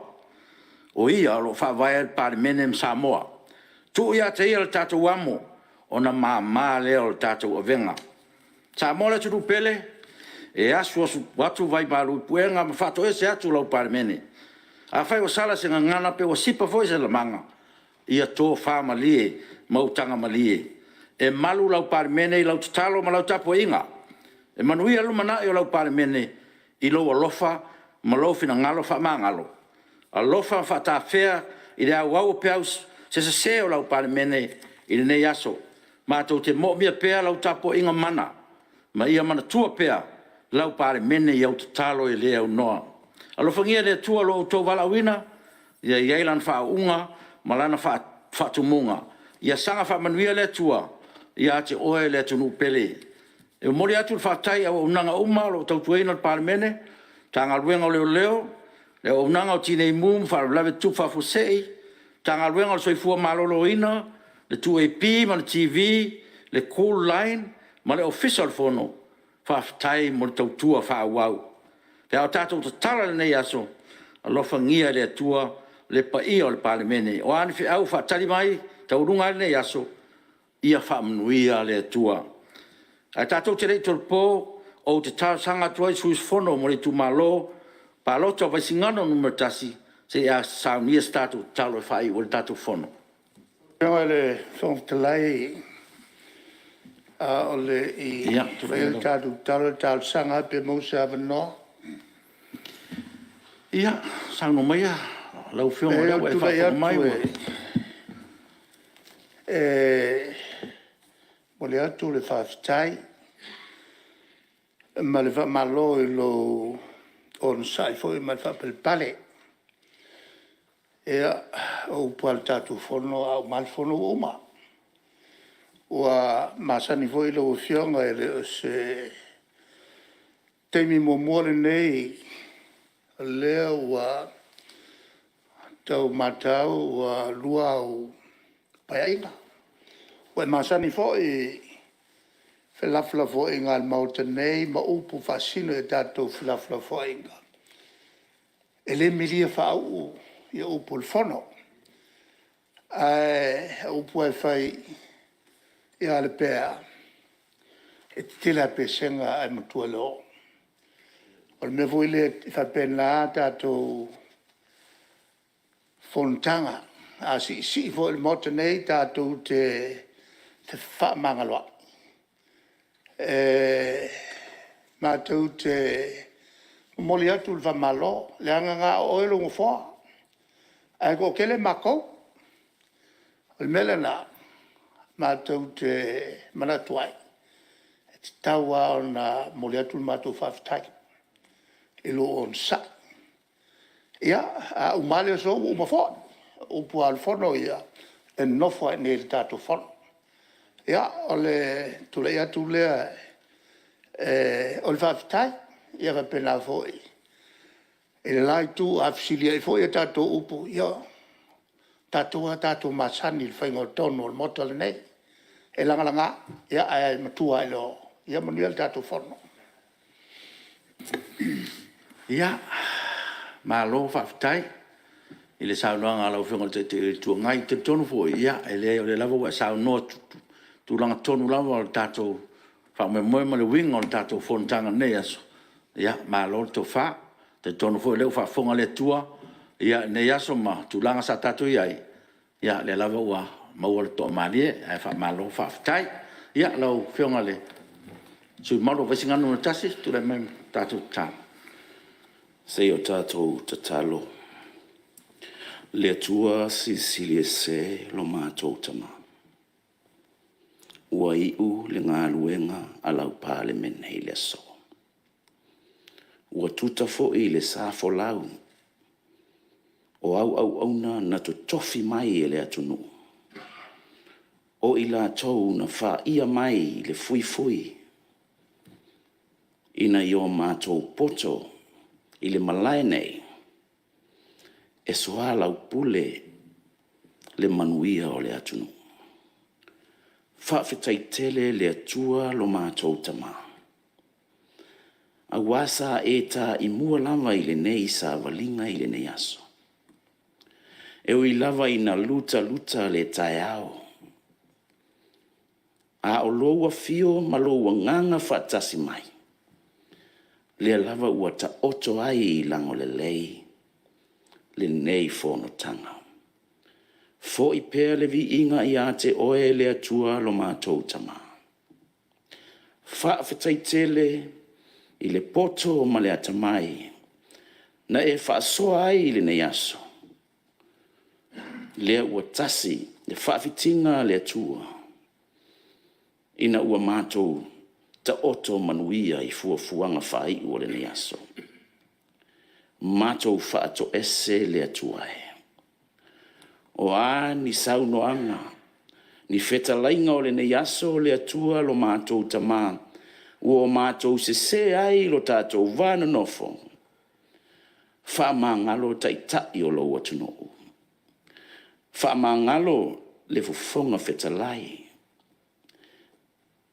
o Ia o lo o faavae ai le Palemene ma Samoa. Tuu ia te Ia le tatou amo, ona mama lea o le tatou avega. Samoa le atunuu pele, e asu atu vaimalu i puega ma faatoese atu lau Palemene. Afai ua sala se gagana pe ua sipa foi se lamaga, ia tofa malie ma utaga malie. E malu lau Palemene i lau tatalo ma lau tapuaiga. E manuia le lumanai o lau Palemene i lou alofa ma lou finagalo faamagalo. Alofa faatafea i le auau o peau se sese o lau Palemene i lenei aso. Matou te moomia pea lau tapuaiga mana, ma ia manatua pea lau Palemene i au tatalo e le aunoa. Alofagia e le Atua lo outou valaauina, ia i ai Lana faauuga ma Lana faatumuga. Ia saga faamanuia le Atua ia te oe le atunuu pele. E momoli atu le faafetai i auaunaga uma o lo o tautuaina le Palemene, Matagaluega o Leoleo, le auaunaga o Tinei Mu ma Faalavelave Tutupu Faafuasei, Matagaluega o le Soifua Maloloina, le 2AP ma le TV, le Kooline ma le Ofisa o le Fono, faafetai mo le tautua faaauau. Pe a o tatou tatala i lenei aso, alofagia e le Atua le paia o le Palemene. O a ni feau o faatali mai e taualuga ai lenei aso, ia faamanuia le Atua. Ae tatou te le i tolopo, ou te talosaga atu ai i le sui usufono mo le itumalo palota o Vaisigano Nu.1, se i e saunia se tatou tatalo e faaiu ai le tatou Fono. Lau Afioga i le Fofoga Fetalai, a o le i faia le tatou tatalo, e talosaga lava pe maua se avanoa. Ia, saunoa maia lau Afioga o lea ua e faafofoga mai ua... Ou te tulai atu e momoli atu le faafetai ma le faamalo i lou onosai foi ma le faapalepale. Ia, o upu lava o le tatou Fono, a uma lava le Fono ua uma. Ua masani foi lau Afioga, e le o se taimi muamua lenei o lea ua tau matau ua lua au Paeaiga. Ua e masani foi i felafolafoaiga a le Maota nei ma upu faasino i tatou felafolafoaiga, e le milia faauu upu o le Fono. Ae o upu lava e fai ia Lepea, e tetele lava i Pesega ae matua i le oo. O le mea foi lea, e faapena a tatou Fonotaga. A siisii foi le Maota nei, tatou te fefaamagaloai. E matou te momoli atu le faamalo, leaga na o oe lou Nofoa, ae toatele matou. O le mea lena matou te manatu ai, e tatau lava ona momoli atu le matou faafetai i lou onosai. Ia, a uma lava le aso ua uma foi. O upu lava o le Fono ia, e nonofo lava i inei i le tatou Fono. Ia, o le tulai atu lea o le faafetai. Ia faapena foi i le la Itu, a fesiliai foi a tatou upu, ia o tatou lava tatou masani i le faiga o tonu a le Maota lenei. E lagalaga, ae matua lava i le oo. Ia manuia le tatou Fono. Ia, malo faafetai i le saunoaga a lau Afioga i le Taitai o le Itu Agai. E talitonu foi, e leai o lea lava ua e saunoa i tulaga tonu lava o le tatou faamoemoe ma le uiga o le tatou Fonotaga i lenei aso. Malo le tofa. E talitonu foi o lea ua faafofoga le Atua i lenei aso ma tulaga sa tatou i ai, o lea lava ua maua le toamalie, ae faamalo faafetai. Ia, lau Afioga i le sui usufono mamalu mo Vaisigano Nu.1, tulai mai mo le tatou tatalo. Se i o tatou tatalo. Le Atua Silisili Ese lo matou Tama, ua iu le galuega a lau Palemene i le aso. Ua tuta foi le sa folau o au auauna na totofi mai e le atunuu, o i latou na faia mai le fuifui ina ia matou poto i le malae nei e soalaupule le manuia o le atunuu. Faafetai tele i le Atua lo matou Tama. aua sa e taimua lava i lenei savaliga i lenei aso. E ui lava ina lutaluta le taeao, a o lou afio ma lou Agaga faatasi mai, lea lava ua taoto ai i lago lelei lenei Fonotaga. Foi pea le viiga ia te Oe le Atua lo matou Tama. Faafetai tele i le poto ma le atamai na e faasoa ai i lenei aso, lea ua tasi le faafitiga a le Atua ina ua matou taoto manuia i fuafuaga faaiu o lenei aso. Matou faatoese le Atua e, o a ni saunoaga, ni fetalaiga o lenei aso le Atua lo matou Tama, ua matou sese ai lo tatou va nonofo, faamagalo Taitai o lou atunuu, faamagalo le Fofoga Fetalai,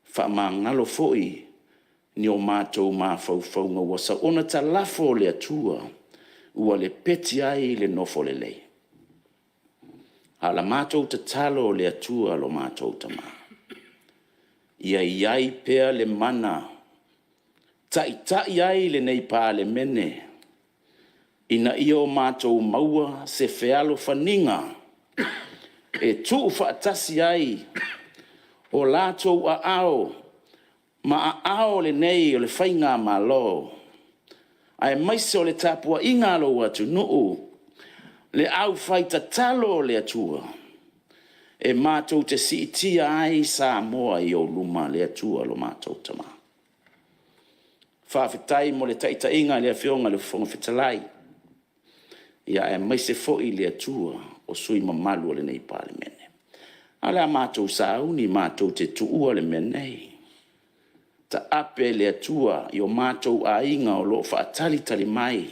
faamagalo foi ni o matou mafaufauga ua soona talafo le Atua ua lepeti ai le nofo lelei. A o le matou tatalo le Atua lo matou Tama, ia i ai pea le mana taitai ai lenei Palemene ina ia o matou maua se fealofaniga e tuufaatasi ai o latou aao ma aao o lenei o le Faigamalo, aemaise o le tapuaiga a lou atunuu, le aufaitatalo a le Atua, e matou te siitia ai Samoa i ou luma le Atua lo matou Tama. Faafetai mo le taitaiga i le Afioga i le Fofoga Fetalai, aemaise foi le Atua o sui usufono mamalu o lenei Palemene. Ae o le a matou sauni matou te tuua le mea nei, taape le Atua i o matou aiga o lo o faatalitali mai,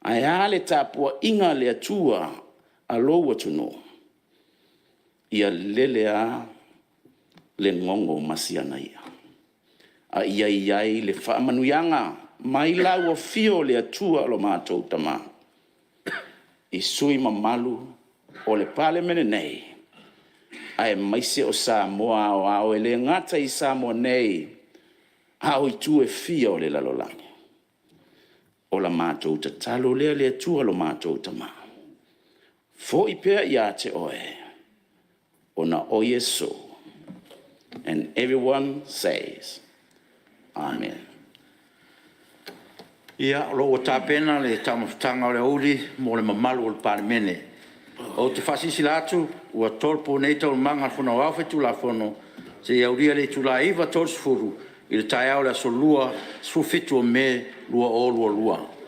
ae a le tapuaiga a le Atua a lou atunuu? Ia lele lava le gogo ma si ana i'a, a ia i ai le faamanuiaga mai lau afio le Atua lo matou Tama i sui usufono mamalu o le Palemene nei, aemaise o Samoa aoao, e le gata i Samoa nei, a o itu e fia o le lalolagi. O la matou tatalo lea le Atua lo matou Tama, foi pea ia te Oe, ona o Iesu. And everyone says, Amen. Ia, o lo o ua tapena le taumafataga o le aoauli mo le mamalu o le Palemene. Ou te faasilasila atu ua tolopo nei Taualumaga a le Fono Aoao Faitulafono seia aulia le itula e 9:30 i le taeao o le aso Lua, 17 o Me 2022.